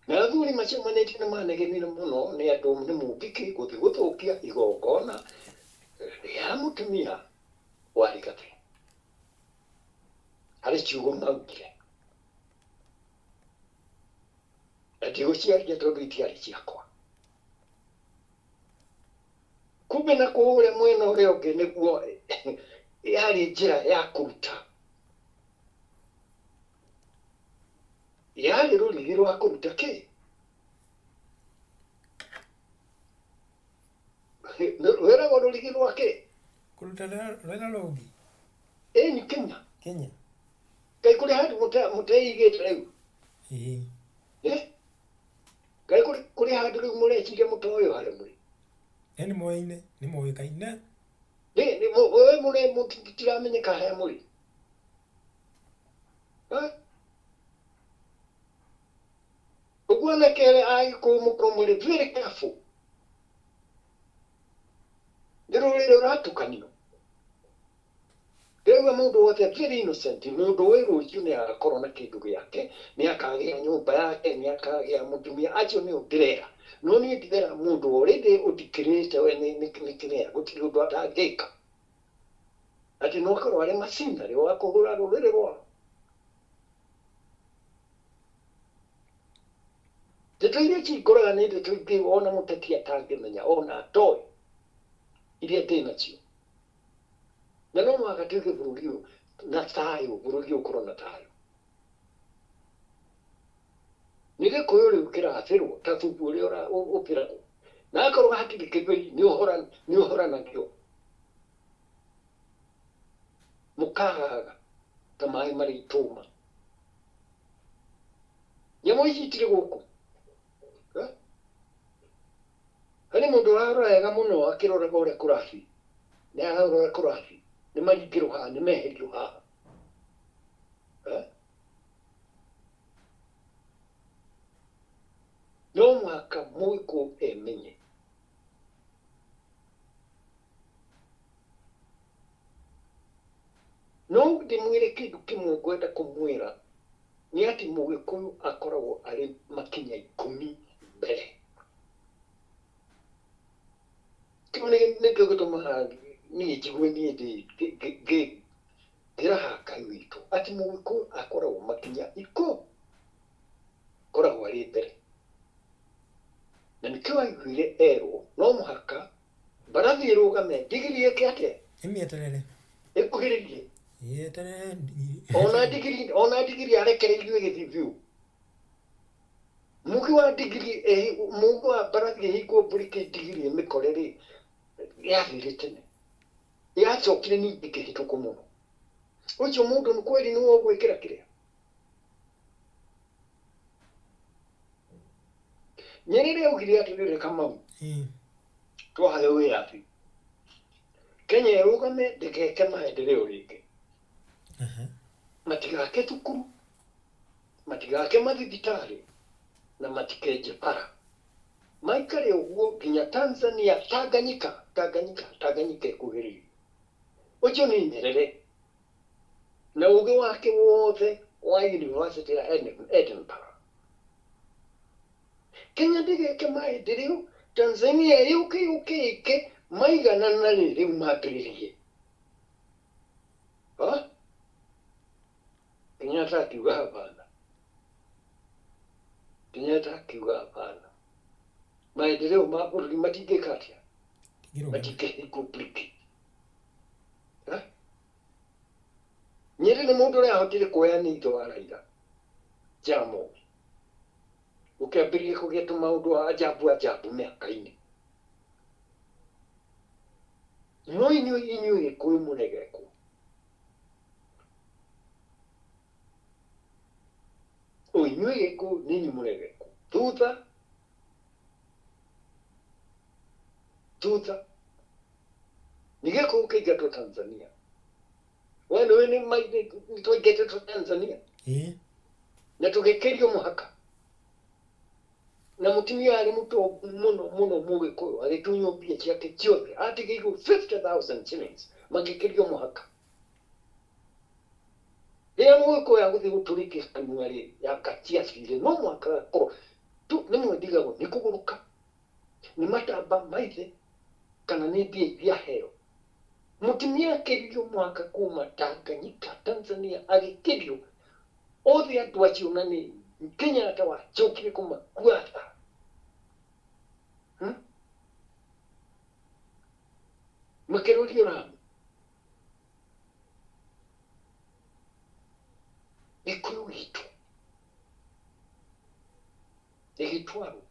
Na athuri macemanĩtie nĩ manegenire mũno nĩ andũ nĩ Mũngĩkĩ gũthiĩ gũthũkia igongona rĩa mũtumia wa Rigathĩ. Harĩ ciugo maugire. Na ndigũciaria tondũ itiarĩ ciakwa. Kumbe na kũrĩa mwena ũrĩa ũngĩ nĩguo yarĩ njĩra ya kũruta Yarĩ rũrigi rwa kũruta kĩ? Rwĩragwo rũrigi rwa kĩ? Kũruta rwĩra rũngĩ. Ĩni Kenya. Kenya. Kaĩ kũrĩ handũ mũteigĩte rĩu? Ĩĩ. Eh? Kaĩ kũrĩ handũ rĩu mũreciria mũtoĩ harĩa mũrĩ? Nĩ moĩine, nĩ moĩkaine. Nĩ we mũrĩ mũtiramenyeka harĩa mũrĩ. Eh? Ũguo anake arĩa a Gĩkũyũ mũkorwo mũrĩ very careful. Nĩ rũrĩrĩ rũratukanio. Ndĩraigua mũndũ wothe very innocent, mũndũ ũĩ rũciũ nĩ agakorwo na kĩndũ gĩake, nĩ akagĩa nyũmba yake, nĩ akagĩa mũtumia, acio nĩo ndĩrera. No niĩ ndirera mũndũ already ũtikĩrĩte we nĩ kĩrĩa, gũtirĩ ũndũ atangĩka. Atĩ no akorwo arĩ macinarĩ wa kũgũra rũrĩrĩ rwao. Ndeto iria cingoraga nĩ ndeto ingĩ ona mũteti atangĩmenya, ona atoĩ, iria ndĩ nacio. Na no mũhaka tuige bũrũri ũyũ na thayũ, bũrũri ũyũ ũkorwo na thayũ. Nĩ Gĩkũyũ rĩu kĩrathĩrwo ta thubu ũrĩa ũbĩragwo. Na akorwo hatirĩ kĩbĩri nĩ ũhoranagio. Mũkagaga ta maĩ marĩ itũma. Nyamũ ici itirĩ gũkũ. Eh? Harĩ mũndũ ũrarora wega mũno akĩroraga ũrĩa kũrathiĩ. Nĩ ararora ũrĩa kũrathiĩ. Nĩ maringĩrwo haha, nĩ meherio haha. Eh? No mũhaka Mũgĩkũyũ emenye. No ndĩmwĩre kĩndũ kĩmwe ngwenda kũmwĩra nĩ atĩ Mũgĩkũyũ akoragwo arĩ makinya 10 mbere. Kĩu nĩkĩo gĩtũmaga niĩ njigue niĩ ngĩraha Ngai witũ atĩ Mũgĩkũyũ akoragwo makinya 10 akoragwo arĩ mbere. Na nĩkĩo aiguire erwo no mũhaka mbarathi ĩrũgame ndigiri ĩke atĩa? Ĩmĩeterere. Ĩkuhĩrĩrie. Ĩeterere ndigiri. Ona ndigiri arekereirio ĩgĩthiĩ biũ. Mũgĩ wa ndigiri, mũgĩ wa mbarathi ĩhingwo mburĩki ndigiri ĩmĩkore rĩ, yathire tene. Yacokire ningĩ ĩkĩhĩtũkwo mũno. Ũcio mũndũ nĩ kweri nĩwe ũgwĩkĩra kĩrĩa. Nyerere augire atĩrĩrĩ Kamau, twaheo wĩyathi, Kenya ĩrũgame ndĩgeke maendeleo rĩngĩ. Matigake thukuru, matigake mathibitarĩ na matikenje bara. Maikare ũguo nginya Tanzania, Tanganyika, Tanganyika, Tanganyika ĩkuhĩrĩirie. Ũcio nĩ Nyerere na ũgĩ wake wothe wa University ya Edinburgh. Kenya ndĩgeke maendeleo, Tanzania yũke yũke ĩke maiganana rĩ rĩu mambĩrĩrie. Ha? Kenyatta akiuga hapana. Kenyatta akiuga hapana. Maendeleo ma bũrũri matingĩka atĩa? Matingĩhingwo briki. Ha? Nyerere nĩ mũndũ ũrĩa ahotire kuoya nĩ ithe wa Raila Jaramogi. Ũkĩambĩrĩria kũgĩa tũmaũndũ ajabu ajabu mĩaka-inĩ. No inyuĩ Gĩkũyũ mũregekwo. O inyuĩ Gĩkũyũ nĩ inyuĩ mũregekwo. Thutha thutha nĩ Gĩkũyũ kĩingatwo Tanzania. We nĩũĩ nĩ twaingatĩtwo Tanzania. Na tũgĩkĩrio mũhaka. Na mũtumia arĩ mũtongu mũno mũno Mũgĩkũyũ agĩtunywo mbia ciake ciothe, atigĩirwo 50,000 shillings magĩkĩrio mũhaka. Rĩrĩa Mũgĩkũyũ agũthiĩ gũtũrĩkia kanua rĩ, yakaciacire no mũhaka gakorwo tu nĩ mwendigagwo nĩ kũgũrũka, nĩ matamba maithe kana nĩ mbia iria aheo. Mũtumia akĩririo mũhaka kuma Tanganyika, Tanzania agĩkĩrio othe andũ acio na nĩ Kenyatta wacokire kũmakuatha. Makĩrũrio Lamu. Gĩkũyũ gitũ. Ndũngĩtwarwo.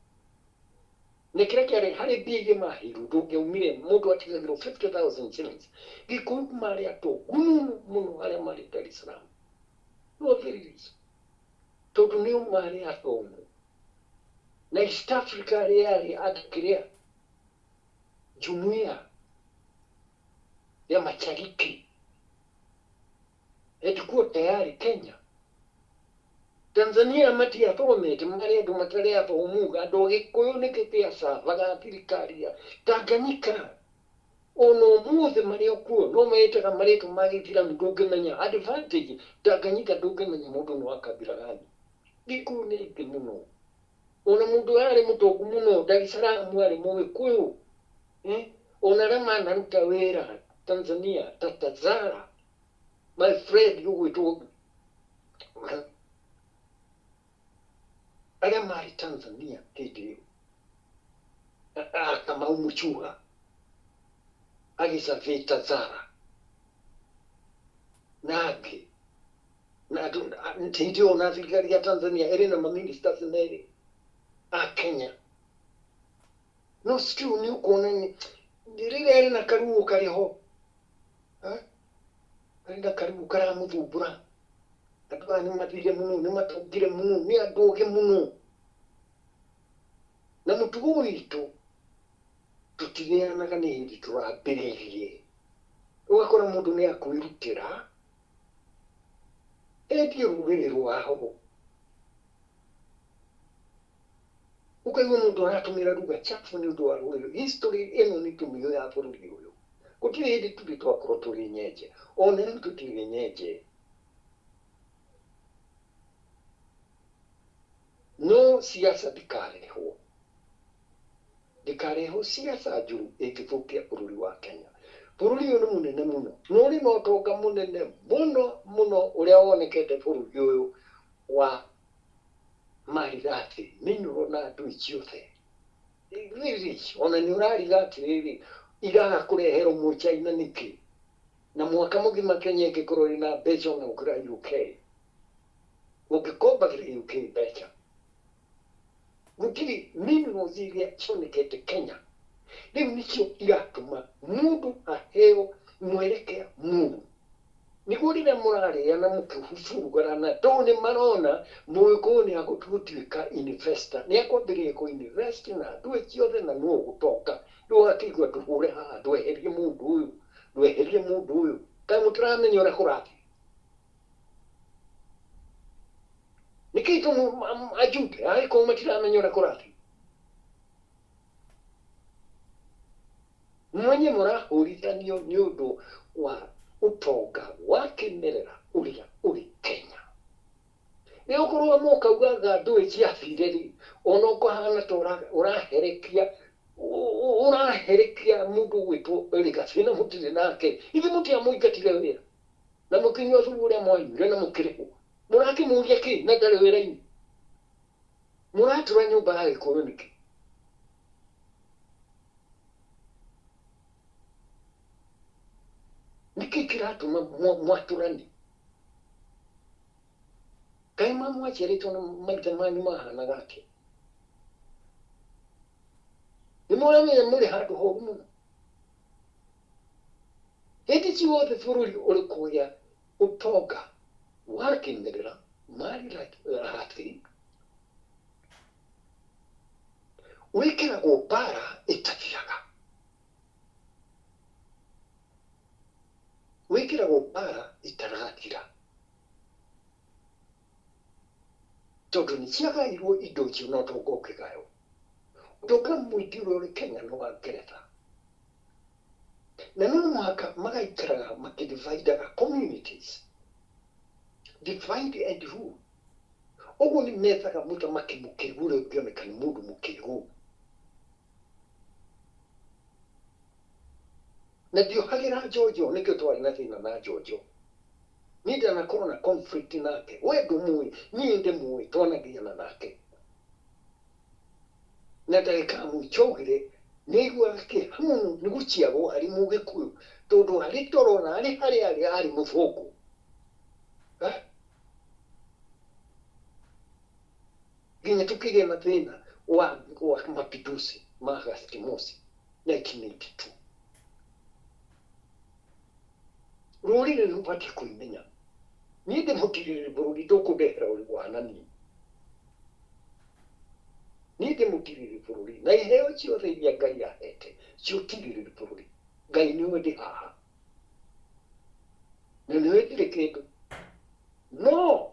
Na kĩrĩa kĩarĩ harĩ mbia iria maheirwo ndũngĩaumire mũndũ atigagĩrwo 50,000 shillings. Gĩkũyũ marĩ atongu mũno mũno arĩa marĩ Dar es Salaam. No very rich. Tondũ nĩo marĩ athomu. Na East Africa arĩa yarĩ andũ kĩrĩa jumuiya ya Mashariki headquarter yarĩ Kenya. Tanzania matiathomete marĩ andũ matarĩ athomu andũ a Gĩkũyũ nĩkĩo kĩacavaga thirikari ya Tanganyika ona ũmũthĩ marĩ o kuo no meĩtaga marĩtwa ma gĩithĩramu ndũngĩmenya advantage Tanganyika ndũngĩmenya mũndũ nĩ wa kabila gani. Gĩkũyũ nĩ aingĩ mũno ona mũndũ arĩ mũtongu mũno Dar es Salaam arĩ mũgĩkũyũ eh? Ona arĩa manaruta wĩra Tanzania ta Tazara my friend ũgwĩtwo arĩa marĩ Tanzania hĩndĩ ĩyo Kamau Muchuga agĩcabĩ Tazara na angĩ na andũ hĩndĩ ĩyo ona thirikari ya Tanzania ĩrĩ na maministers merĩ a Kenya no still nĩ ũkuona rĩrĩa arĩ na karuo karĩ ho arĩ na karuo karamũthumbũra. Andũ aya nĩ mathire mũno, nĩ matongire mũno, nĩ andũ ogĩ mũno. Na mũtugo witũ tũtirĩanaga nĩ hĩndĩ tũrambĩrĩirie. Ũgakora mũndũ nĩ akwĩrutĩra endie rũrĩrĩ rwao. Ũkaigua mũndũ aratũmĩra lugha chafu nĩ ũndũ wa rũrĩrĩ. History ĩno nĩ tũmĩũĩ ya bũrũri ũyũ. Gũtirĩ hĩndĩ tũrĩ twakorwo tũrĩ nyenje. Ona rĩu tũtirĩ nyenje. No siasa ndĩkarehwo. Ndĩkarehwo siasa njũru ĩngĩthũkia bũrũri wa Kenya. Bũrũri ũyũ nĩ mũnene mũno. Na ũrĩ na ũtonga mũnene mũno mũno ũrĩa wonekete bũrũri ũyũ wa marirathi, mineral na ndũĩ ciothe. Very rich. Ona nĩ ũrariga atĩrĩrĩ, iraga kũreherwo mũchaina nĩkĩ? Na mwaka mũgima Kenya ĩngĩkorwo ĩna mbeca ona gũkĩra UK. Ũngĩkombagĩra UK mbeca. Gũtirĩ minerals iria cionekete Kenya. Rĩu nĩcio iratũma mũndũ aheo mwerekea mũru. Nĩguo rĩrĩa mũrarĩa na mũkĩburugana tondũ nĩ marona mũgĩkũyũ nĩ agũtuĩka investor, nĩ akwambĩrĩria kũ invest na ndũĩ ciothe na nũ ũgũtonga. Rĩu ũgakĩigua tũhũre haha tweherie mũndũ ũyũ, tweherie mũndũ ũyũ. Kaĩ mũtaramenya ũrĩa kũrathiĩ? Nĩkĩ tũmũ ajumbe agĩkorwo matiramenya ũrĩa kũrathiĩ? Mwenye mũrahũrithanio nĩ ũndũ wa ũtonga wa kĩmerera ũrĩa ũrĩ Kenya. Rĩu ũkorwo mũkaugaga ndũĩ ciathire rĩ, ona ũkahana ta ũraherekia ũraherekia mũndũ ũgwĩtwo Rigathi na mũtirĩ nake. Ithuĩ mũtiamũingatire wĩra na mũkĩnyua thubu ũrĩa mwanyuire na mũkĩrĩhwo. Mũrakĩmũria kĩ na ndarĩ wĩra-inĩ? Mũratũra nyũmba ya Gĩkũyũ nĩkĩ? Nĩkĩ kĩratũma mwatũrani? Kaĩ mwaciarĩtwo na maithe manyu mahanaga atĩa? Nĩ mũramenya mũrĩ handũ horu mũno. Hĩndĩ ciothe bũrũri ũrĩ kũgĩa ũtonga wa kĩmerera mali rathi wĩkĩragwo mbara ĩtathiraga. Wĩkĩragwo mbara ĩtarathira. Tondũ nĩ ciagairwo indo icio na ũtonga ũkĩgaywo. Ũtonga mũingĩ ũrĩa ũrĩ Kenya nĩ wa Ngeretha. Na no mũhaka magaikaraga makĩdividaga communities. Divide and rule. Ũguo nĩ methaga mũthamaki mũkĩgu ũrĩa ũngĩoneka nĩ mũndũ mũkĩgu. Na ndiohagĩra Njonjo nĩkĩo twarĩ na thĩna na Njonjo. Niĩ ndanakorwo na conflict nake. We ndũmũĩ, niĩ ndĩmũĩ, twanagiana nake. Na ndagĩka ya mũico augire nĩ aiguaga kĩeha mũno nĩ gũciarwo arĩ mũgĩkũyũ tondũ arĩ toro na arĩ harĩa arĩ arĩ mũthũngũ. Nginya tũkĩgĩa na thĩna wa mapinduzi ma August Mosi 1982. Rũrĩrĩ rũbatiĩ kwĩmenya. Niĩ ndĩ mũtirĩrĩri bũrũri, ndũkũndehera ũrĩ niĩ. Niĩ ndĩ mũtirĩrĩri bũrũri na iheo ciothe iria Ngai ahete cia ũtirĩrĩri bũrũri. Ngai nĩwe ndĩ haha na nĩwe ndirĩ kĩndũ, no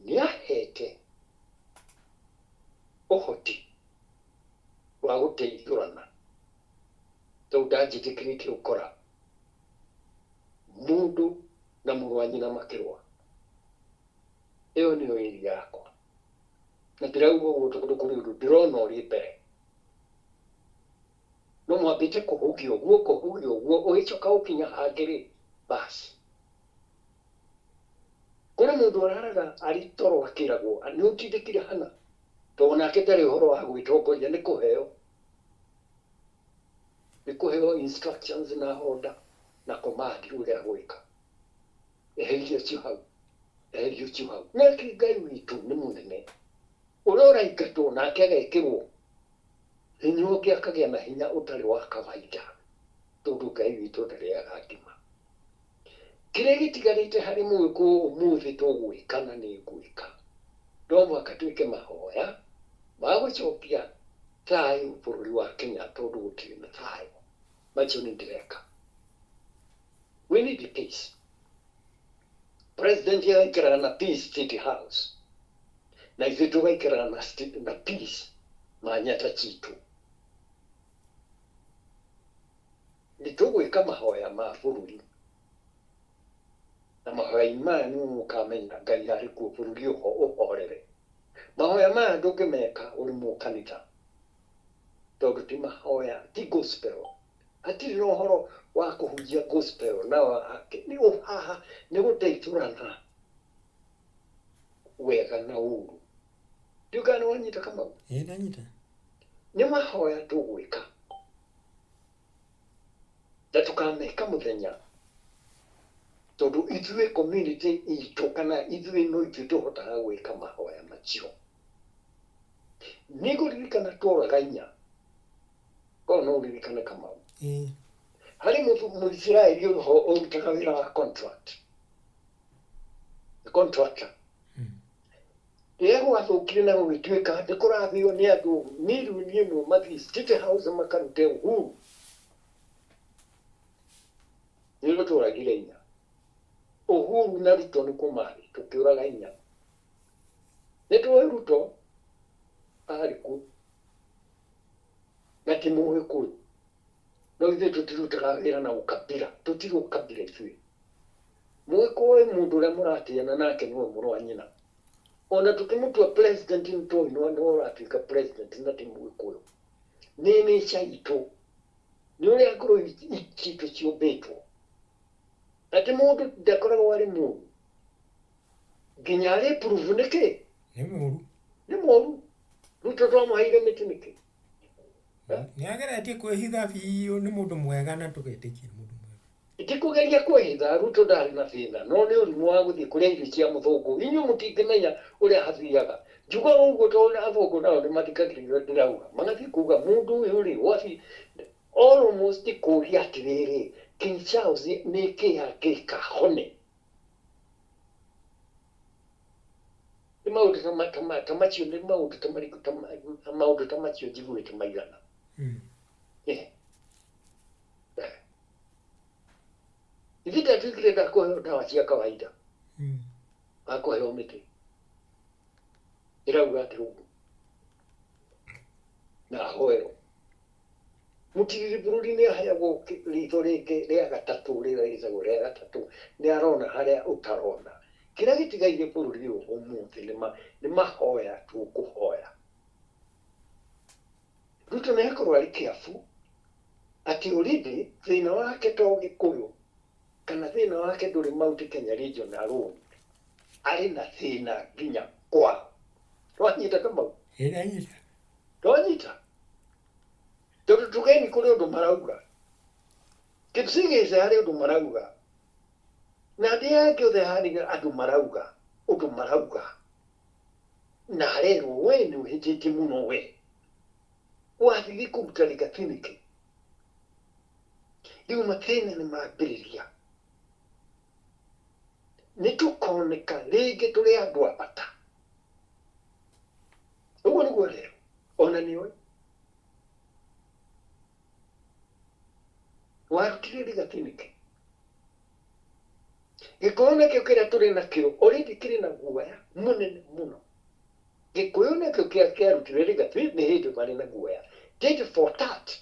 nĩ ahete ũhoti wa gũteithũrana, tondũ ndanjĩtĩkĩrĩtie gũkora mũndũ na mũrũ wa nyina makĩrũa. Ĩyo nĩyo ĩri yakwa, na ndĩrauga ũguo tondũ kũrĩ ũndũ ndĩrona ũrĩ mbere. No mwambĩte kũhũgia ũguo, kũhũgia ũguo, ũgĩcoka gũkinya hangĩ rĩ, basi kũrĩ mũndũ ũraraga arĩ toro akĩragwo nĩ ũtindĩkire hana, tondũ nake ndarĩ ũhoro wa gwĩtongoria, nĩ kũheo instructions na order na command ũrĩa gwĩka. Eheria ũcio hau, eheria ũcio hau. Nake Ngai witũ nĩ mũnene, ũrĩa ũraingatwo nake agekĩrwo hinya ũngĩ, akagĩa na hinya ũtarĩ wa kawaida, tondũ Ngai witũ ndarĩaga ngima. Kĩrĩa gĩtigarĩte harĩ Mũgĩkũyũ ũmũthĩ tũgwĩka na nĩ ngwĩka, no mũhaka twĩke mahoya ma gũcokia thayũ bũrũri wa Kenya, tondũ gũtirĩ na thayũ. Macio nĩ ndĩreka. We need peace. President agaikaraga na peace State House, na ithuĩ tũgaikaraga na peace manyata citũ. Nĩ tũgwĩka mahoya ma bũrũri, na mahoya-inĩ maya nĩmo mũkamenya Ngai arĩ kuo, bũrũri ũhorere. Mahoya maya ndũngĩmeka ũrĩ mũkanitha, tondũ ti mahoya, ti gospel. Hatirĩ na ũhoro wa kũhunjia gospel na nĩ haha nĩ gũteithũrana wega na ũru. Ndiũĩ kana nĩ wanyita, Kamau? Ĩĩ, ndanyita. Nĩ mahoya tũgwĩka na tũkameka mũthenya, tondũ ithuĩ community itũ kana ithuĩ no ithuĩ tũhotaga gwĩka mahoya macio. Nĩngũririkana tworaga inya, korwo no ũririkane, Kamau? Ĩĩ. Harĩ Mũisiraeli ũrĩ ũrutaga wĩra wa contract, contractor. Rĩrĩa gwathũkire na gũgĩtuĩka nĩ kũrathio nĩ andũ mirioni 1 mathiĩ State House makarute Uhuru, nĩrĩo tworagire inya. Uhuru na Ruto nĩ kũmarĩ tũkĩũraga inya. Nĩ tũĩ Ruto arĩ kuo na ti Mũgĩkũyũ, no ithuĩ tũtirutaga wĩra na ũkabira, tũtirĩ ũkabira ithuĩ. Mũgĩkũyũ mũndũ ũrĩa mũratĩana nake nĩwe mũrũ wa nyina. Ona tũkĩmũtua president nĩ tũĩ nĩwe ũratuĩka president na ti Mũgĩkũyũ. Nĩ nature itũ, nĩ ũrĩa ngoro citũ ciũmbĩtwo, atĩ mũndũ ndakoragwo arĩ mũru nginya arĩ prove nĩkĩ. Nĩ mũru. Nĩ mũru. Ruto twamũheire mĩtĩ nĩkĩ? Nĩ ageretie kwĩhitha biũ nĩ mũndũ mwega na tũgetĩkia nĩ mũndũ mwega. Ti kũgeria kwĩhitha, Ruto ndarĩ na thĩna, no nĩ ũrimũ wa gũthiĩ kũrĩa irio cia mũthũngũ. Inyuĩ mũtingĩmenya ũrĩa hathiaga. Njugaga ũguo tondũ athũngũ nao nĩ mathikagĩrĩria ũrĩa ndĩrauga, magathiĩ kuga mũndũ ũyũ rĩ wathiĩ almost kũria atĩrĩrĩ, King Charles nĩ kĩ angĩka hone? Nĩ maũndũ ta macio, nĩ maũndũ ta marĩkũ maũndũ ta macio njiguĩte maigana. Eh. Ithuĩ ndatuĩkire ndakũheo ndawa cia kawaida, akũheo mĩtĩ ĩrauga atĩ ũguo na ahoerwo. Mũtirĩrĩ bũrũri nĩ aheagwo ritho rĩngĩ rĩa gatatũ, rĩrĩa rĩtagwo rĩa gatatũ, nĩ arona harĩa ũtarona. Kĩrĩa gĩtigaire bũrũri ũyũ ũmũthĩ nĩ mahoya tũkũhoya. Ruto nĩ akorwo arĩ kĩabu atĩ already thĩna wake to Gĩkũyũ kana thĩna wake ndũrĩ Mount Kenya region alone, arĩ na thĩna nginya kwao. Twanyita, Kamau? Ĩĩ, ndanyita. Twanyita, tondũ tugeni kũrĩ ũndũ marauga, Kipsigis harĩ ũndũ marauga, na ndĩ angĩ othe harĩ andũ marauga ũndũ marauga. Na arerwo we nĩ ũhĩtĩtie mũno we. Wathiĩ kũruta Rigathi nĩkĩ? Rĩu mathĩna nĩ mambĩrĩria. Nĩ tũkoneka rĩngĩ tũrĩ andũ a bata. Ũguo nĩguo arerwo. Ona nĩoĩ. Warutire Rigathi nĩkĩ? Gĩkũyũ nakĩo kĩrĩa tũrĩ nakĩo already kĩrĩ na guoya mũnene mũno. Gĩkũyũ nakĩo kĩrĩa kĩarutire Rigathi nĩ hĩndĩ marĩ na guoya. Tit for tat.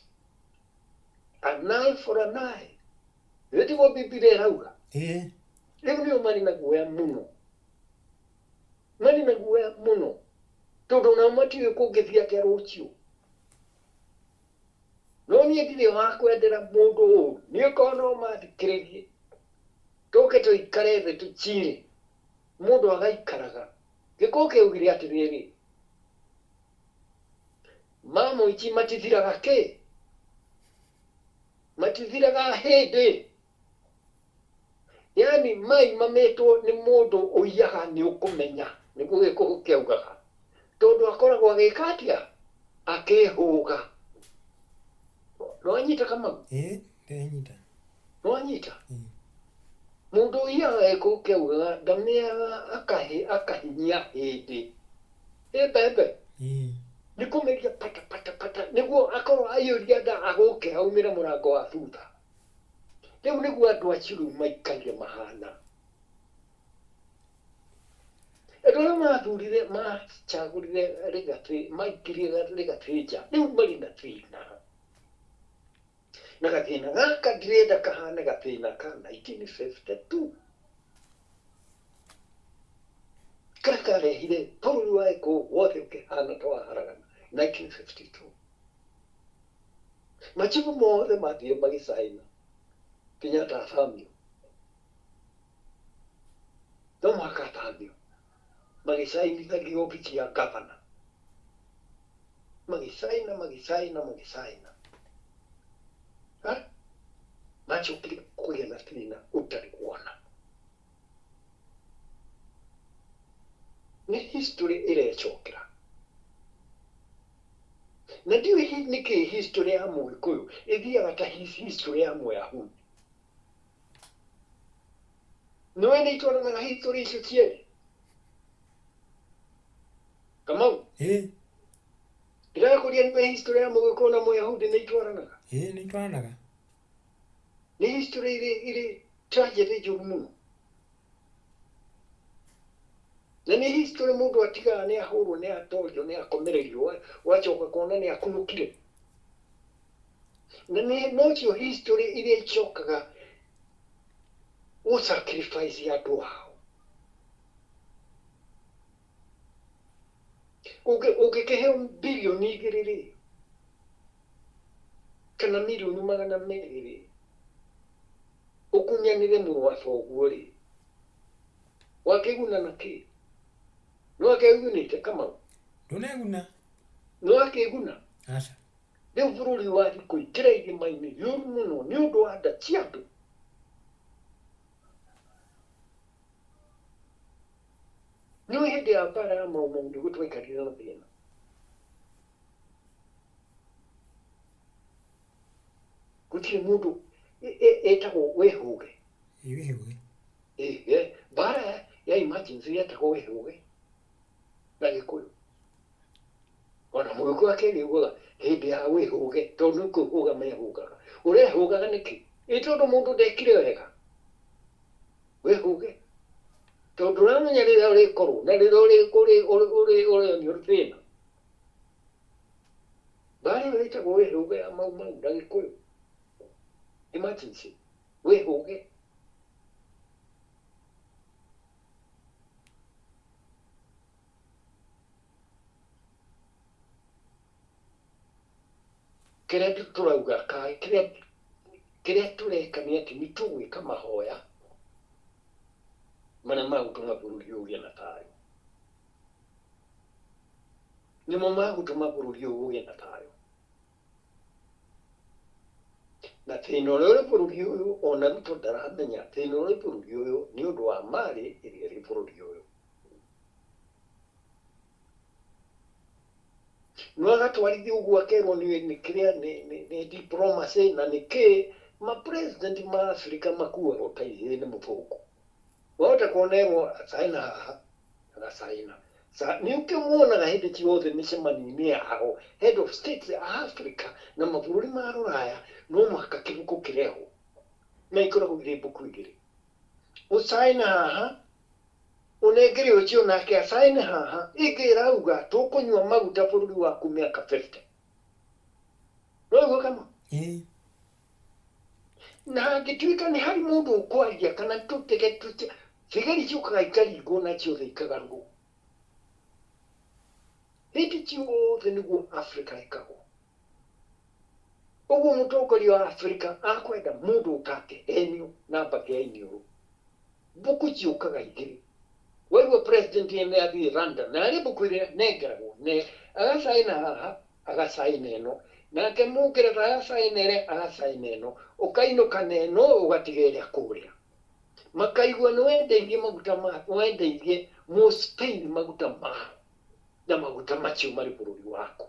An eye for an eye. Rĩu tiguo Bibilia ĩrauga. Ĩĩ. Rĩu nĩo marĩ na guoya mũno. Marĩ na guoya mũno. Tondũ nao matiũĩ kũngĩthiĩ atĩa rũciũ. No niĩ ndirĩ wa kwendera mũndũ ũũru. Niĩ korwo no mathikĩrĩrie, tũke tũikare thĩ tũcire, mũndũ agaikaraga. Gĩkũyũ kĩaugire atĩrĩrĩ, ma mũici matithiraga kĩ? Matithiraga hĩndĩ. Yaani mai mamĩtwo nĩ mũndũ ũiyaga nĩ ũkũmenya, nĩguo gĩkũyũ kĩaugaga. Tondũ akoragwo agĩka atĩa? Akĩhũga. Nĩwanyita Kamau? Ĩĩ, ndĩranyita. Nĩwanyita? Ĩĩ. Mũndũ ũiyaga gĩkũyũ kĩaugaga ndamĩaga akahĩ akahinyia hĩndĩ. Ĩ mbembe? Ĩĩ. Nĩ kũmeria pata pata pata nĩguo akorwo aiyũria nda agũke aumĩre mũrango wa thutha. Rĩu nĩguo andũ acio rĩu maikaire mahana. Andũ arĩa mathurire macagũrire Rigathi maikirie Rigathi nja rĩu marĩ na thĩna. Na gathĩna gaka ndirenda kahane gathĩna ka 1952 karĩa karehire bũrũri wa Gĩkũyũ wothe ũkĩhana ta waharagana 1952. Machifu mothe mathire magĩcaina Kenyatta athamio. No mũhaka athamio. Magĩcainithagia obici ya gavana. Magĩcaina magĩcaina magĩcaina. Ha? Macokire kũgĩa na thĩna ũtarĩ wona. Nĩ history ĩrecokera. Na ndiũĩ nĩkĩ history ya Mũgĩkũyũ ĩthiaga ta history ya Mũyahudi. Nĩũĩ nĩ itwaranaga history icio cierĩ? Kamau? Ĩĩ. Ndĩrakũria nĩũĩ history ya Mũgĩkũyũ na Mũyahudi nĩ itwaranaga? Ĩĩ nĩ itwaranaga. Nĩ history irĩ irĩ tragedy njũru mũno. Na nĩ history mũndũ atigaga nĩ ahũrwo nĩ atorio nĩ akomererio wacoka kuona nĩ akunũkire. Na nĩ nocio history iria icokaga gũ sacrifice andũ ao. Ũngĩkĩheo birioni igĩrĩ rĩ, kana mirioni 200 rĩ, ũkunyanĩre mũrũ wa thoguo rĩ, wakĩguna na kĩ? Nĩwakĩgunĩte Kamau? Ndũneguna. Nĩwakĩguna? Aca. Rĩu bũrũri wathiĩ kũingĩra irima-inĩ rĩũru mũno nĩ ũndũ wa nda cia andũ. Nĩũĩ hĩndĩ ya mbara ya Mau Mau nĩguo twaikarire na thĩna. Gũtirĩ mũndũ ĩtagwo wĩhũge. Ĩ wĩhũge. Mbara ya emergency yetagwo wĩhũge na Gĩkũyũ. Ona Mũgĩkũyũ akĩaria augaga hĩndĩ ya wĩhũge tondũ nĩ kwĩhũga mehũgaga. Ũrehũgaga nĩkĩ? Ĩ tondũ mũndũ ndekire wega. Wĩhũge. Tondũ ndũramenya rĩrĩa ũrĩkorwo na rĩrĩa ũrĩonio thĩna. Mbara ĩyo ĩtagwo wĩhũge ya Mau Mau na Gĩkũyũ. Emergency. Wĩhũge. Kĩrĩa tũrauga ka kĩrĩa kĩrĩa tũreka nĩ atĩ nĩ tũgwĩka mahoya marĩa magũtũma bũrũri ũyũ ũgĩe na thayũ. Nĩmo magũtũma bũrũri ũyũ ũgĩe na thayũ. Na thĩna ũrĩa ũrĩ bũrũri ũyũ ona Ruto ndaramenya thĩna ũrĩa ũrĩ bũrũri ũyũ nĩ ũndũ wa marĩ ĩrĩa ĩrĩ bũrũri ũyũ. No agatwarithia ũguo akerwo nĩ kĩrĩa nĩ diplomacy na nĩ kĩ ma president ma Africa makuagwo ta ihĩĩ nĩ mũthũngũ. Wahota kuonerwo acaina haha agacaina. Nĩ ũkĩmuonaga hĩndĩ ciothe mĩcemanio-inĩ yao head of states a Africa na mabũrũri ma rũraya no mũhaka kĩbuku kĩrehwo na ikoragwo irĩ mbuku igĩrĩ. Ũcaine haha ũnengere ũcio nake acaine haha ĩngĩ ĩrauga tũkũnyua maguta bũrũri waku mĩaka 50. Noiguo kama? Ĩĩ. Na hangĩtuĩka nĩ harĩ mũndũ ũkwaria kana tũtege tũte thigari ciũkaga ikaringwo na ciothe ikagarũrwo. Hĩndĩ ciothe nĩguo Africa ĩkagwo. Ũguo mũtongoria wa Africa akwenda mũndũ ũtangĩhenio na mbakĩ ya iniũrũ. Mbuku ciũkaga igĩrĩ. Waigua president nĩ athiĩ London na harĩ mbuku ĩrĩa nengeragwo ne agacaina haha agacaina ĩno nake mũngeretha agacaina ĩrĩa agacaina ĩno ũkainũka na ĩno ũgatiga ĩrĩa kũrĩa. Makaigua nĩ wendeirie maguta ma wendeirie mũ Spain maguta mao na maguta macio marĩ bũrũri waku.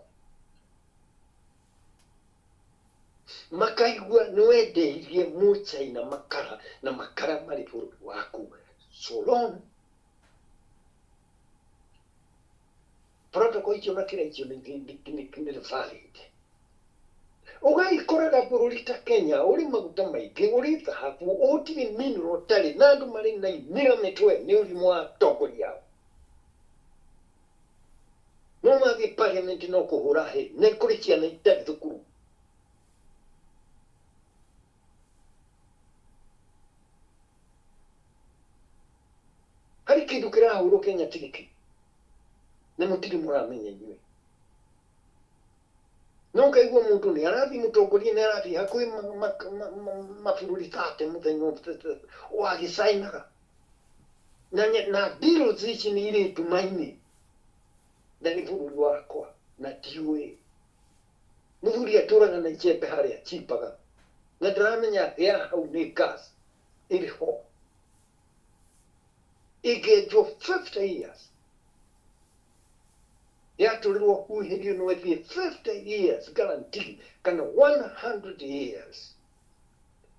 Makaigua nĩ wendeirie mũchaina makara na makara marĩ bũrũri waku. So long protocol icio na kĩrĩa icio nĩ valid. Ũgagĩkoraga bũrũri ta Kenya ũrĩ maguta maingĩ, ũrĩ thahabu, ũtirĩ mineral ũtarĩ na andũ marĩ na imira mĩtwe nĩ ũrimũ wa atongoria ao. No mathiĩ parliament no kũhũra hĩ, nĩ kũrĩ ciana itarĩ thukuru. Harĩ kĩndũ kĩrahũrwo Kenya tiriki na mũtirĩ mũramenya inyuĩ. No ũkaigua mũndũ nĩ arathiĩ mũtongoria nĩ arathiĩ hakuhĩ mabũrũri 30 mũthenya o agĩcainaga. Na deals ici nĩ irĩ nduma-inĩ na nĩ bũrũri wakwa na ndiũĩ. Mũthuri atũraga na icembe harĩa chimbaga na ndaramenya thĩ ya hau nĩ gas ĩrĩ ho. Ĩngĩenjwo 50 years yatũrĩrwo huhĩrio no ĩthiĩ 50 years guarantee kana 100 years.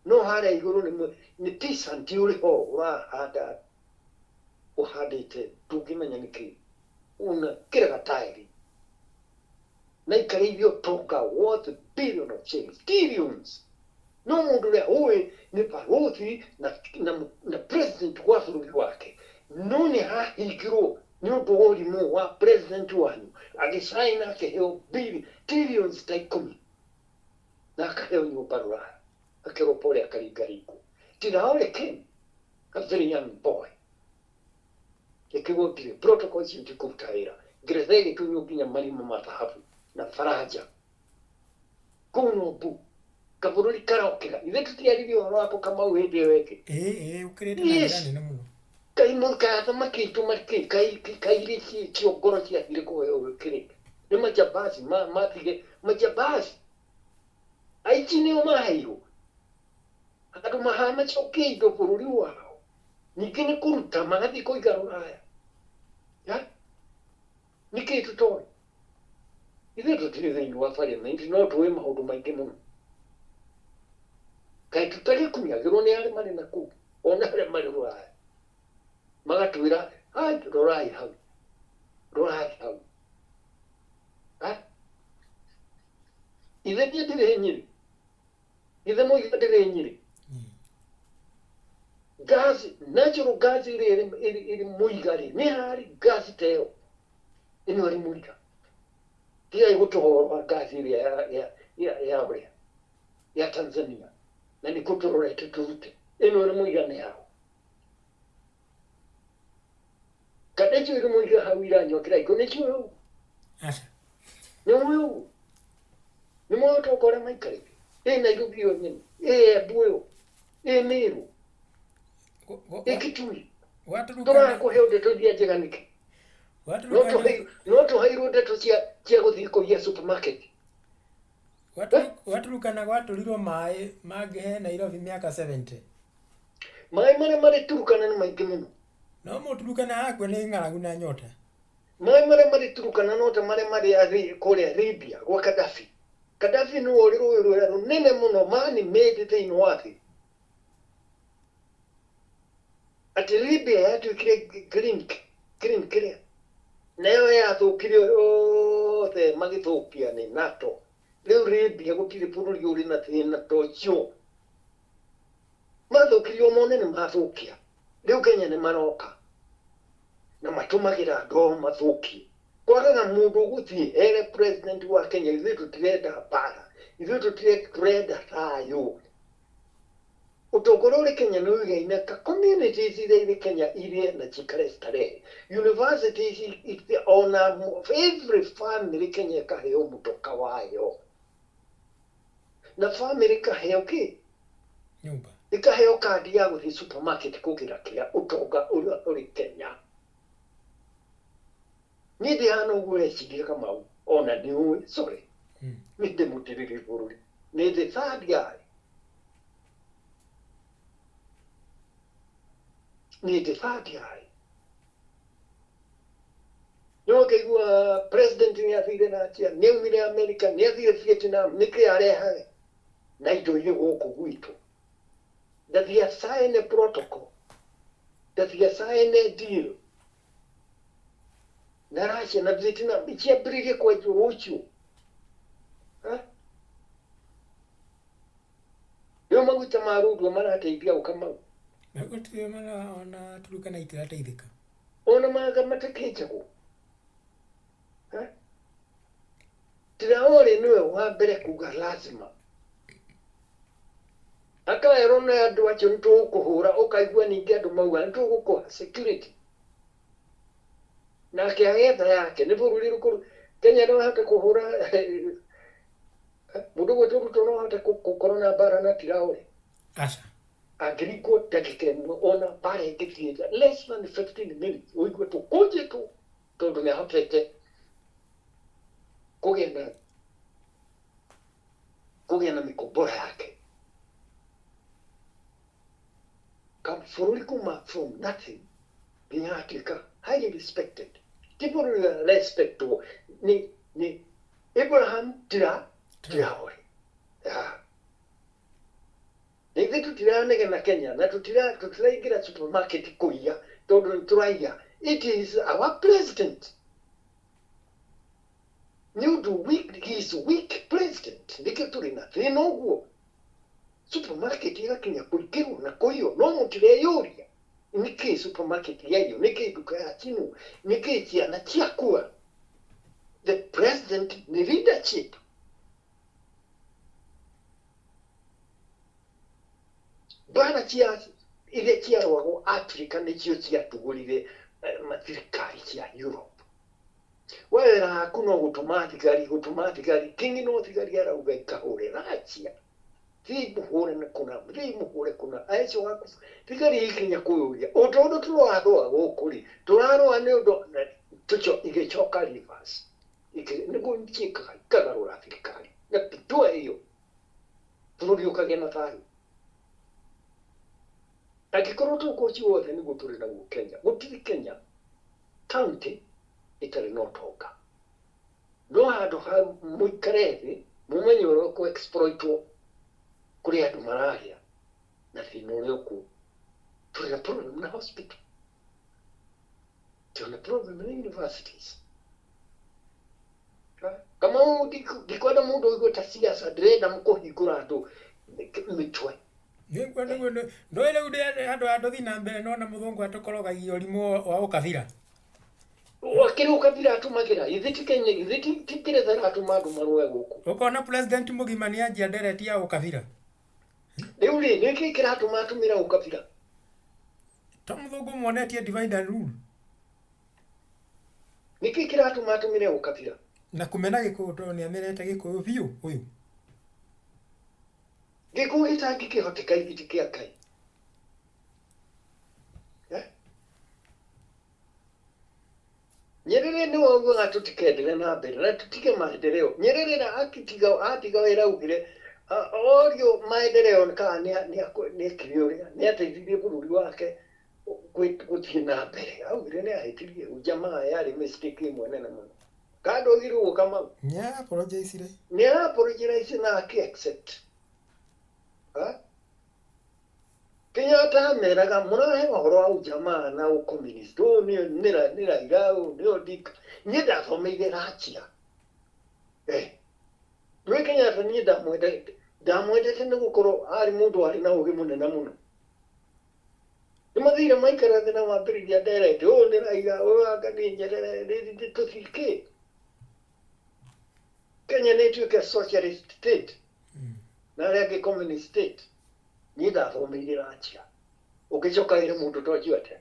No harĩa igũrũ nĩ peasant ũrĩ ho ũrahanda ũhandĩte ndũngĩmenya nĩkĩ una kĩraga taĩri na ikarĩithio ũtonga worth billion of shillings trillions. No mũndũ ũrĩa ũĩ nĩ barũthi na president wa bũrũri wake no nĩ hahingirwo nĩ ũndũ wa ũrimũ wa president wanyu agĩcaina akĩheo trillions ta ikũmi na akaheo nyũmba rũraya akerwo pole akaringaringwo. Traore came a very young boy ĩkĩgwo ndirĩ protocol icio itikũruta wĩra. Ngeretha ĩgĩtunywo nginya marima ma thahabu na Faranja kũu no mbu kabũrũri karokĩra. Ithe tũtiaririe ũhoro wako Kamau hĩndĩ ĩyo ĩngĩ. Ĩĩ ũkĩrĩte na njĩra nene mũno. Kai mũka athamaki aitũ marĩ kai iria ciongoro ciathire kũheo kĩrĩ nĩ majambazi mathire majambazi aici nĩo maheirwo andũ macokie indo bũrũri wao ningĩ nĩ kũruta magathiĩ kũiga rũraya. Nĩkĩ tũtoĩ? Ithuĩ tũtirĩ thĩinĩ wa parliament no tũĩ maũndũ maingĩ mũno. Kaĩ tũtagĩkunyagĩrwo nĩ arĩa marĩ na kũu ona arĩa marĩ rũraya magatwĩra ai rorai hau rorai hau. Ithe niĩ ndĩrĩ Nyĩrĩ, ithe mũiga ndĩrĩ Nyĩrĩ. Gas, natural gas ĩrĩa ĩrĩ mũiga rĩ nĩ harĩ gas ta ĩyo ĩno ĩrĩ mũiga. Tigai gũtũhorwa gas ĩrĩa ya ũrĩa ya Tanzania na nĩkuo tũrorete tũrute ĩno ĩrĩ mũiga nĩ yao. Kana icio irĩ mũiga hau iranyua kĩraiko nĩcio ũguo? Aca. Nĩ ũĩ ũguo? Nĩ mũĩ ũtonga ũrĩa maikarĩte? Ĩ Nairobi ĩyo nyene, ĩ Embu ĩyo, ĩ Meru, ĩ Kitui. Tũrakũheo ndeto iria njega nĩkĩ? No tũheirwo ndeto cia gũthiĩ kũiya supermarket. Gwaturukana gwatũrirwo maĩ mangĩhe Nairobi mĩaka 70. Maĩ marĩa marĩ Turukana nĩ maingĩ mũno. No mũturukana akue nĩ ng'aragu na nyota. Maĩ marĩa marĩ Turukana no ta marĩa marĩ kũrĩa Libya gwa Gaddafi. Gaddafi nĩwe ũrĩ rũĩ rũrĩa rũnene mũno man made thĩinĩ wa thĩ. Atĩ Libya yatuĩkire green, green kĩrĩa nayo yathũkirio yothe magĩthũkia nĩ NATO. Rĩu Libya gũtirĩ bũrũri ũrĩ na thĩna ta ũcio. Mathũkirio mone nĩ mathũkia. Rĩu Kenya nĩ maroka na matũmagĩra andũ ao mathũkie. Kwagaga mũndũ ũgũthiĩ ere president wa Kenya ithuĩ tũtirenda mbara, ithuĩ tũtirenda, tũrenda thayũ. Ũtongoria ũrĩ Kenya nĩ ũigaine ka communities iria irĩ Kenya irie na cikare starehe. Universities ona every family Kenya ĩkaheo mũtoka wayo. Na family ĩkaheo kĩ? Nyũmba. Ĩkaheo kandi ya gũthiĩ supermarket kũgĩra kĩrĩa ũtonga ũrĩa ũrĩ Kenya. Niĩ ndihana ũguo ũreciria Kamau, ona nĩ ũĩ, sorry. Niĩ ndĩ mũtirĩrĩri bũrũri. Nĩ the third guy. Nĩ the third guy. Nĩ ũkaigua president nĩ athire Russia, nĩ aumire America, nĩ athire Vietnam, nĩkĩ arehaga na indo irĩ gũkũ gwitũ. Ndathiĩ sign a protocol, ndathiĩ sign a deal na Russia na Vietnam ciambĩrĩrie kwenjwo rũciũ. Rĩu maguta ma rundwa marateithia ũ Kamau? Na gũtirĩ mana ona Turukana itirateithĩka. Ona manga matakĩnjagwo. Traore nĩwe wa mbere kuga lazima. Akaerwo nĩ andũ acio nĩ tũgũkũhũra, ũkaigua ningĩ andũ mauga nĩ tũgũkũha security. Nake agetha yake nĩ bũrũri ũrĩkũ Kenya no ahote kũhũra mũndũ ũgwĩtwo Ruto no ahote gũkorwo na mbara na Traore? Aca. Angĩringwo ndagĩka ĩmwe ona mbara ĩngĩthiĩ less than 15 minutes ũigue tũkũnjĩtwo tondũ nĩ ahotete kũgĩa na mĩkombora yake. Bũrũri kuma from nothing nginya atuĩka highly respected. Ti bũrũri wa respectwo nĩ Abraham Traore. Na ithuĩ tũtiranegena Kenya na tũtiraingĩra supermarket kũiya tondũ nĩ tũraiya. It is our president. Nĩ ũndũ weak, he is weak president. Nĩkĩo tũrĩ na thĩna ũguo. Supermarket ĩgakinya kũingĩrwo na kũiywo no mũtireyũria nĩkĩ supermarket yaiywo, nĩkĩ nduka yacinwo, nĩkĩ ciana ciakua. The president nĩ leadership. Mbara cia iria ciarũagwo Africa nĩcio ciatugũrire mathirikari cia Europe. We wĩra waku no gũtũma thigari, gũtũma thigari, King no thigari arauga ikahũre Russia. Thiĩ mũhũre na kũna, thiĩ mũhũre kũna. Acio waku thigari ikinya kwĩyũria o tondũ tũrarũa gũkũ rĩ, tũrarũa nĩ ũndũ tũco igĩcoka reverse. Nĩguo ciĩkaga ikagarũra thirikari na pitua ĩyo bũrũri ũkagĩa na thayũ. Angĩkorwo ũtonga ũcio wothe nĩguo tũrĩ naguo Kenya, gũtirĩ Kenya county ĩtarĩ na ũtonga. No handũ ha mũikare thĩ mũmenye ũrĩa ũkũ exploitwo kũrĩ andũ maragĩa na thĩna ũrĩa ũkuo. Tũrĩ na problem na hospital, tũrĩ na problem na universities. Kamau ndikwenda mũndũ ũigue ta siasa, ndĩrenda kũhingũra andũ mĩtwe. Nĩguo nĩguo ndũĩ rĩu andũ andũ thiĩ na mbere nona mũthũngũ atũkorogagia ũrimũ wa ũkabira. Akĩrĩ ũkabira atũmagĩra ithe ti Kenya, ithe ti Ngeretha ĩratũma andũ marũe gũkũ. Ũkona president mũgima nĩ anjia ndereti ya ũkabira. Rĩu rĩ nĩkĩ kĩratũma atũmĩra ũkabira? To mũthũngũ muonetie divide and rule. Nĩkĩ kĩratũma atũmĩre ũkabira? Na kũmena gĩkũyũ tondũ nĩ amenete gĩkũyũ biũ ũyũ. Gĩkũyũ gĩtangĩkĩhoteka ithe kĩa Ngai. Nyerere nĩwe augaga tũtikendere na mbere na tũtige maendeleo. Nyerere na akitiga atiga wĩra augire orio maendeleo kana nĩekire ũrĩa nĩateithirie bũrũri wake Gũthiĩ na mbere augire nĩ ahĩtirie ujamaa yarĩ mistake ĩmwe nene mũno kandogirwo gũka mau. Nĩ apologizire. Nĩ apologize na akĩ accept. Ha? Kenyatta ameraga mũrahe ũhoro wa ujamaa na ũcommunist ũyũ nĩ Raila ũyũ nĩ Odinga. Niĩ ndathomeire Rachia. Eh. Ndũĩ Kenyatta niĩ ndamwendete ndamwendete nĩ gũkorwo arĩ mũndũ warĩ na ũgĩ mũnene mũno. Nĩ mathire maikara thĩ na mambĩrĩria nderete ũyũ nĩ Raila ũyũ anga nĩ Nyerere tũthiĩ kĩ. Kenya nĩ ĩtuĩke socialist state na arĩa angĩ communist state. Niĩ ndathomeire Rachia. Ũngĩcoka wĩre mũndũ ta ũcio atĩa?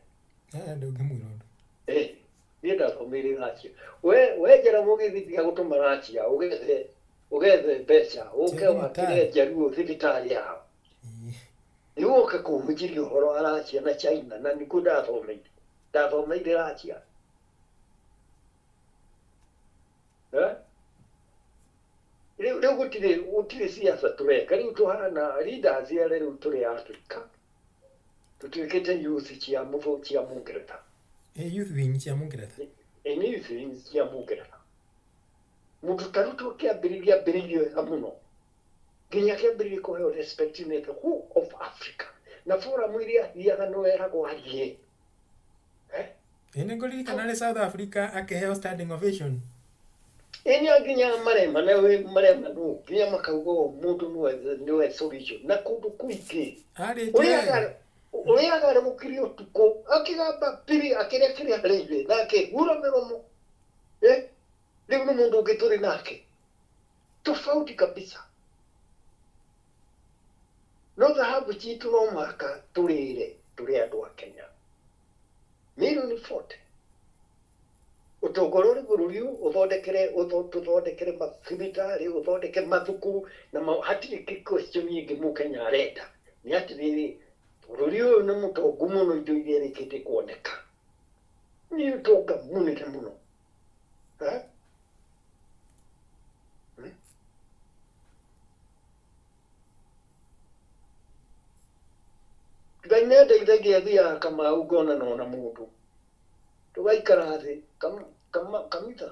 Eh, ndũngĩmwĩra ũndũ. Eh, niĩ ndathomeire Rachia. We Jaramogi tiga gũtũma Rachia ũgethe ũgethe mbeca ũke Cia wakĩre thibitarĩ. Njaruo thibitarĩ yao. Rĩu ũke kũhunjĩria ũhoro wa Rachia na China na nĩkuo ndathomeire. Ndathomeire Rachia. Eh? Rĩu gũtirĩ siasa tũreka rĩu tũhana leaders arĩa rĩu tũrĩ Africa tũtuĩkĩte youth cia mũbũ cia Mũngeretha. Eh, youth wing cia Mũngeretha. Ĩ nĩ youth wing cia Mũngeretha. Mũndũ ta Ruto akĩambĩrĩria ambĩrĩirie wega mũno nginya akĩambĩrĩria kũheo respect nĩ the whole of Africa na forum iria athiaga no eragwo arie. Eh? Ĩ nĩ ngũririkana arĩ South Africa akĩheo standing ovation. Ĩni nginya marema na marema no nginya makauga ũyũ mũndũ nĩwe solution na kũndũ kũingĩ. Arĩtie Ũrĩa wega. Ũrĩa agarũrũkire ũtukũ akĩgamba piri akĩrĩa kĩrĩa arĩire na akĩhura mĩromo. Eh? Rĩu nĩ mũndũ ũngĩ tũrĩ nake tofauti kabisa. No thahabu citũ no mũhaka tũrĩre tũrĩ andũ a Kenya mirioni 40 ũtonga ũrĩa ũrĩ bũrũri ũyũ ũthondekere tũthondekere mathibitarĩ ũthondeke mathukuru na hatirĩ question ĩngĩ mũkenya arenda nĩ atĩrĩrĩ bũrũri ũyũ nĩ mũtongu mũno indo iria irĩkĩtie kuoneka nĩ ũtonga mũnene mũno. Eh? Hmm? Ngai nĩ andeithagia thiaga Kamau ngonana ona mũndũ tũgaikara thĩ kamitha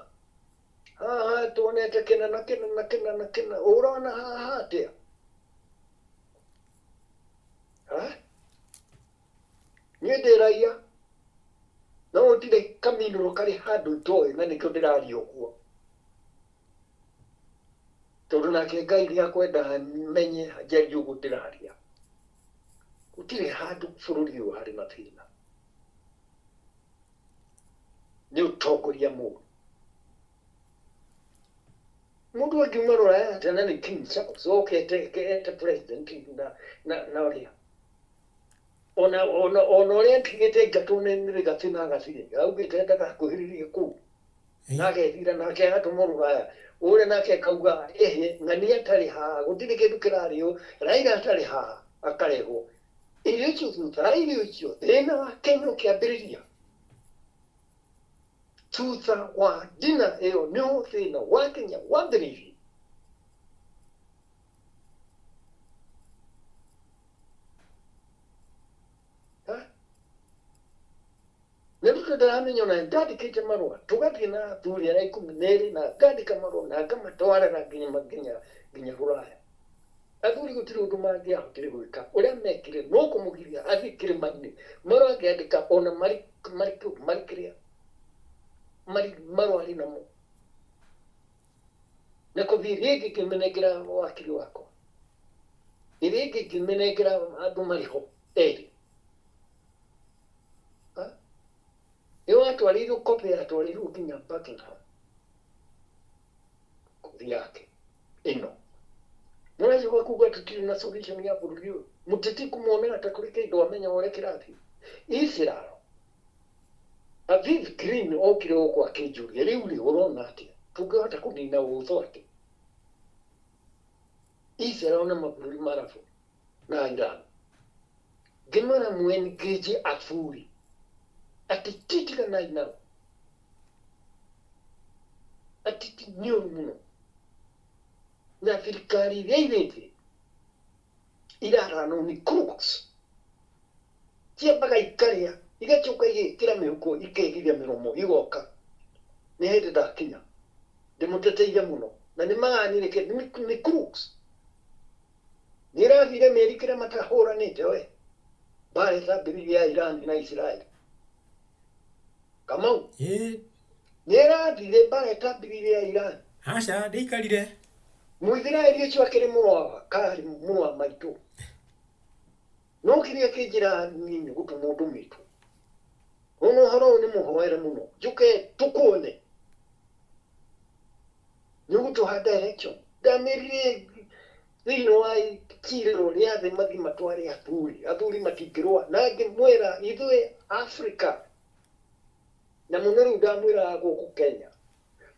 haha tuonete kĩna na kĩna na kĩna na kĩna ũrona haha atĩa? Ha? Niĩ ndĩ raia no gũtirĩ kaminũro karĩ handũ itoĩ na nĩkĩo ndĩraria ũguo tondũ nake Ngai nĩ akwenda menye njarie ũguo ndĩraria. Gũtirĩ handũ bũrũri ũyũ harĩ na thĩna nĩ ũtongoria mũũru. Mũndũ angiuma rũraya atĩa na nĩ King Charles oke ete president na ũrĩa ona ũrĩa atigĩte ngatũ nĩ Rigathi na agathiĩ augĩte ndagakuhĩrĩrie kũu na agethira nake agatũmwo rũraya ũrĩa nake akauga ĩhĩ ng'ania atarĩ haha gũtirĩ kĩndũ kĩrarĩo Raila atarĩ haha akarehwo irio icio thutha wa irio icio thĩna wa Kenya ũkĩambĩrĩria thutha wa dina ĩyo nĩho thĩna wa Kenya wambĩrĩirie. Ha? Nĩ Ruto ndĩramenya ona ndandĩkĩte marũa tũgathiĩ na athuri arĩa 12 na ngandĩka marũa na ngamatwarĩra nginya nginya nginya rũraya. Athuri gũtirĩ ũndũ mangĩahotire gwĩka ũrĩa mekire no kũmũgiria athiĩ kĩrĩma-inĩ marũa angĩandĩka ona marĩ marĩ marĩ kĩrĩa marĩ marũa arĩ namo na kũthiĩ rĩngĩ ngĩmĩnengera wakiri wakwa ĩrĩa ĩngĩ ngĩmĩnengera andũ marĩ ho erĩ. Ha? Ĩyo yatwarĩirwo copy yatwarĩirwo nginya Buckingham kopi yake ĩno mũracoka kuga tũtirĩ na solution ya bũrũri ũyũ mũteti kũmuonaga ta kũrĩ kĩndũ amenya ũrĩa kĩrathiĩ Israel. Aviv Green okire gũkũ akĩnjũria rĩu rĩ ũrona atĩa tũngĩhota kũnina ũthũ atĩa Israel na mabũrũri marabu na Iran. Ngĩmwĩra mu-engage athuri ateti tiganai nao ateti nĩ ũru mũno na thirikari iria irĩ thĩ iraranwo nĩ crooks ciambaga ikarĩa Igacoka igĩkĩra mĩhuko ikegiria mĩromo igoka. Nĩ hĩndĩ ndakinya. Ndĩmũteteire mũno. Na nĩ maganire nĩ crooks. Nĩ ĩrathire mĩeri kĩrĩa matahũranĩte we. Mbara ĩtambĩrĩirie ya Iran na Israel. Kamau. Ĩĩ. Nĩ ĩrathire mbara ĩtambĩrĩirie ya Iran. Aca ndĩikarire. Mũithiraeli ũcio akĩrĩ mũrũ wa karĩ mũrũ wa maitũ. No kĩrĩa kĩnjĩra niĩ nĩ gũtũmwo ndũmĩtwo. Ona ũhoro ũyũ nĩ mũhoere mũno. Njũke tũkuone. Nĩ ũgũtũha direction. Ndamĩrire thĩinĩ wa kirĩro rĩa thĩ mathiĩ matware athuri. Athuri matingĩrũa. Na ngĩmwĩra ithuĩ Africa na mũno rĩu ndamwĩraga gũkũ Kenya.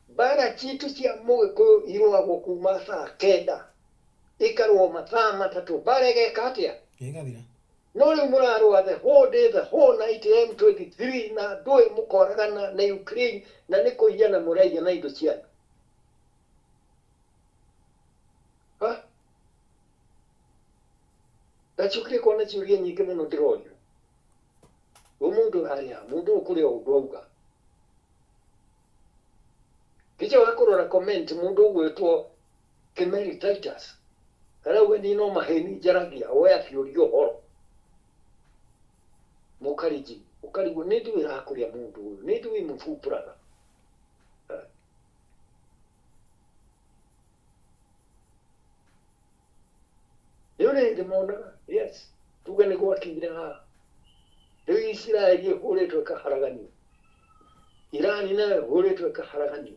Mbara citũ cia mũgĩkũyũ irũagwo kuma thaa 9 ikarũo mathaa 3 mbara ĩgeka atĩa? Ĩgathira. No rĩu mũrarũa the whole day the whole night M23 na ndũĩ mũkoragana na Ukraine na nĩ kũiya na mũraiya na indo cianyu. Ha? Ndacokire kuona ciũria nyingĩ mũno ndĩrorio. Ũyũ mũndũ arĩa mũndũ ũyũ kũrĩ o ũndũ auga. Ngĩcoka kũrora comment mũndũ ũgwĩtwo Kĩmeri Titus arauga niĩ no maheni njaragia we akĩũria ũhoro. Mũkariji ũkarigwo nĩ ndũĩ ĩrakũrĩa mũndũ ũyũ nĩ ndũĩ mũbumbũraga. Rĩu nĩ hĩndĩ monaga yes tuge nĩ gwakinyire haha. Rĩu Isiraeli ĩhũrĩtwo ĩkaharaganio. Irani nayo ĩhũrĩtwo ĩkaharaganio.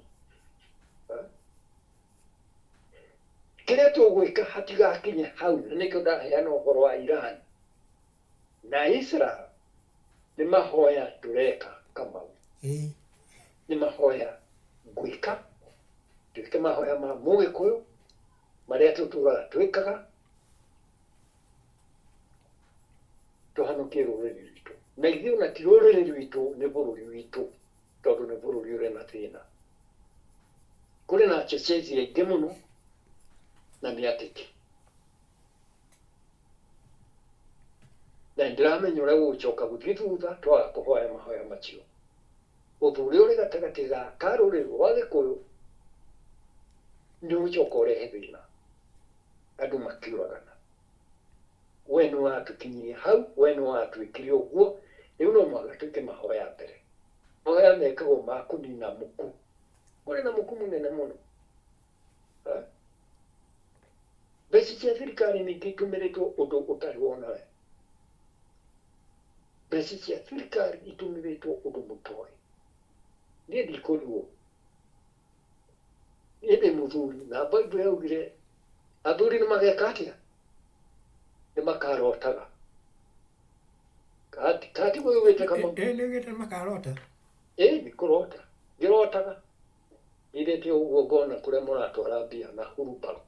Kĩrĩa tũgwĩka hatigakinye hau na nĩkĩo ndaheana ũhoro wa Iran na Israel nĩ mahoya tũreka Kamau. Ĩĩ. Nĩ mahoya ngwĩka twĩke mahoya ma mũgĩkũyũ marĩa tũtũraga twĩkaga tũhonokie rũrĩrĩ rwitũ na ithuĩ ona ti rũrĩrĩ rwitũ nĩ bũrũri witũ tondũ nĩ bũrũri ũrĩ na thĩna. Kũrĩ na chochezi aingĩ mũno na nĩ ateti. Na nĩndĩramenya ũrĩa gũgũcoka gũthiĩ thutha twaga kũhoya mahoya macio. Ũthũ ũrĩa ũrĩ gatagatĩ ga ka rũrĩrĩ rwa Gĩkũyũ nĩ ũgũcoka ũrehe thĩna andũ makĩũragana. We nĩ watũkinyirie hau, we nĩ watwĩkire ũguo, rĩu no mũhaka twĩke mahoya mbere. Mahoya mekagwo ma kũnina muku. Kũrĩ na muku mũnene mũno. Mbeca cia thirikari ningĩ itũmĩrĩtwo ũndũ ũtarĩ wona we. Mbeca cia thirikari itũmĩrĩtwo ũndũ mũtoĩ. Niĩ ndikũrigwo. Niĩ ndĩ mũthuri na Bible yaugire athuri nĩ mageka atĩa? Nĩ makarotaga. Kati yugĩte Kamau? Ĩĩ nĩ yugĩte nĩ makarota. Ĩĩ nĩ kũrota. Ngĩrotaga. Ndirĩte ũguo ngona kũrĩa mũratwara mbia na hurumbarũ.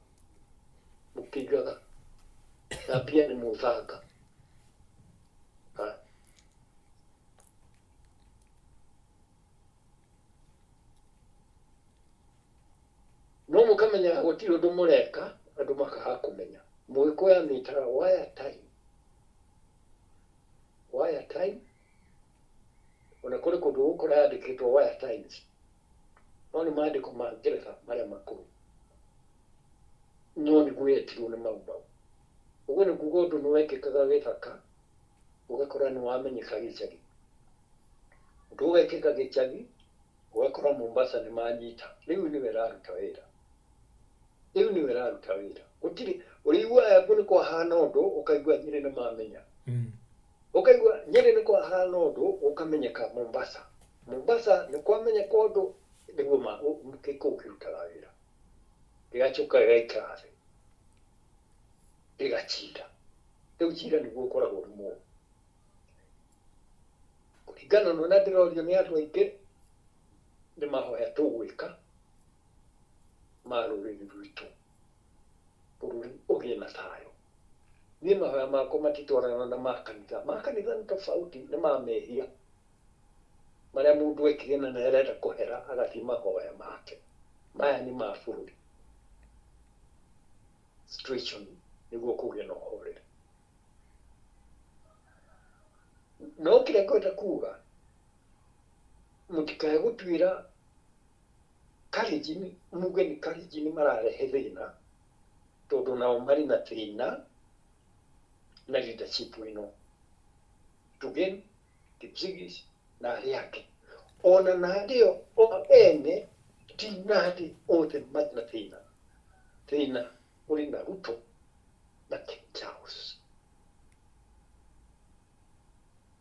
Mũkĩigaga. Na mbia nĩ mũthanga. No mũkamenyaga gũtirĩ ũndũ mũreka andũ makaga kũmenya. Mũgĩkũyũ amĩtaga wire time. Wire time. Ona kũrĩ kũndũ gũkũra yandĩkĩtwo wire times. No nĩ maandĩko ma Ngeretha marĩa makũrũ. No nĩguo yetirwo nĩ Mau Mau. Ũguo nĩ kuga ũndũ nĩ wekĩkaga gĩthaka ũgakora nĩ wamenyeka gĩcagi. Ũndũ ũgekĩka gĩcagi ũgakora Mombasa nĩ manyita. Rĩu nĩwe ĩraruta wĩra. Rĩu nĩwe ĩraruta wĩra. Gũtirĩ ũrĩigua Embu nĩ kwahana ũndũ ũkaigua Nyĩrĩ nĩ mamenya. Ũkaigua Nyĩrĩ nĩ kwahana ũndũ ũkamenyeka Mombasa. Mombasa nĩ kwamenyeka ũndũ nĩguo kũu kĩrutaga wĩra. Gĩgacoka gĩgaikara thĩ. Gĩgacira. Rĩu cira nĩguo ũkoragwo ũrĩ mũũru. Kũringana na ũrĩa ndĩrorio nĩ andũ aingĩ nĩ mahoya tũgwĩka ma rũrĩrĩ rwitũ bũrũri ũgĩe na thayũ. Niĩ mahoya makwa matitwaranaga na ma kanitha. Ma kanitha nĩ tofauti nĩ ma mehia marĩa mũndũ ekire na nĩ arenda kũhera agathiĩ mahoya make. Maya nĩ ma bũrũri. Situation nĩguo kũgĩe na ũhoreri. No kĩrĩa ngwenda kuga, mũtikae gũtuĩra Kalenjin, muge nĩ Kalenjin mararehe thĩna, tondũ nao marĩ na thĩna na leadership ĩno. Tugen, Kipsigis na arĩa angĩ. Ona Nandĩ o ene ti Nandĩ othe marĩ na thĩna. Thĩna ũrĩ na Ruto na King Charles.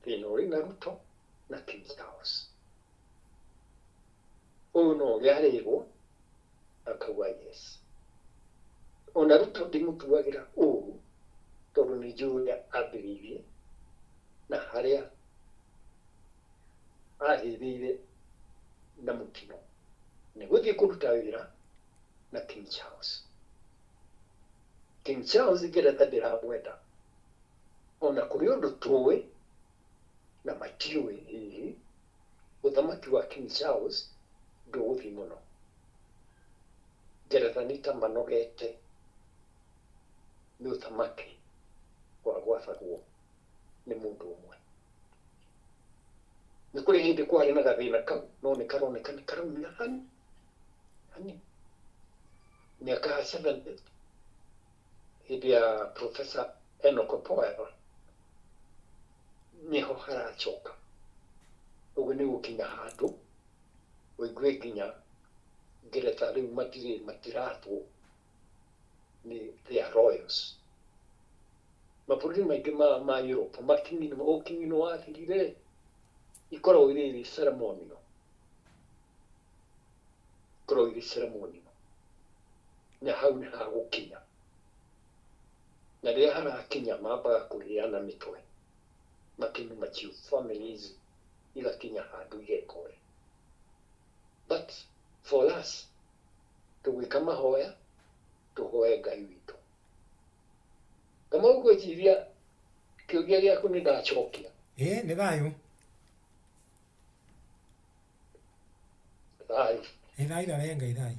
Thĩna ũrĩ na Ruto na King Charles. Ũyũ no ũrĩa arerwo akauga yes. Ona Ruto ndimũtuagĩra ũru tondũ nĩ njũĩ ũrĩa ambĩrĩirie na harĩa ahĩrĩire na mũtino nĩ gũthiĩ kũruta wĩra na King Charles. King Charles Ngeretha ndĩramwenda ona kũrĩ ũndũ tũĩ na matiũĩ hihi ũthamaki wa King Charles ndũgũthiĩ mũno. Ngeretha nĩ ta manogete nĩ ũthamaki wa gwathagwo nĩ mũndũ ũmwe. Nĩ kũrĩ hĩndĩ kwarĩ na gathĩna kau, no nĩ karoneka nĩ karaumĩra hani hani. Mĩaka ya 70 hĩndĩ ya Professor Enoch Powell nĩho haracoka. Ũguo nĩ gũkinya handũ ũigue nginya Ngeretha rĩu matirĩ matirathwo nĩ their royals. Mabũrũri maingĩ ma Europe makingi ũkingi nĩ wathirire, ikoragwo irĩ irĩ ceremonial, ikoragwo irĩ ceremonial, na hau nĩ hagũkinya, na rĩrĩa harakinya mambaga kũrĩana mĩtwe, makingi macio families igakinya handũ igeka ũrĩa. But for us tũgwĩka mahoya, tũhoe Ngai witũ. Kamau, ngwĩciria kĩũria gĩaku nĩ ndacokia. Ĩĩ, nĩ thayũ. Thayũ. Ĩ thayũ, thayũ Ngai thayũ.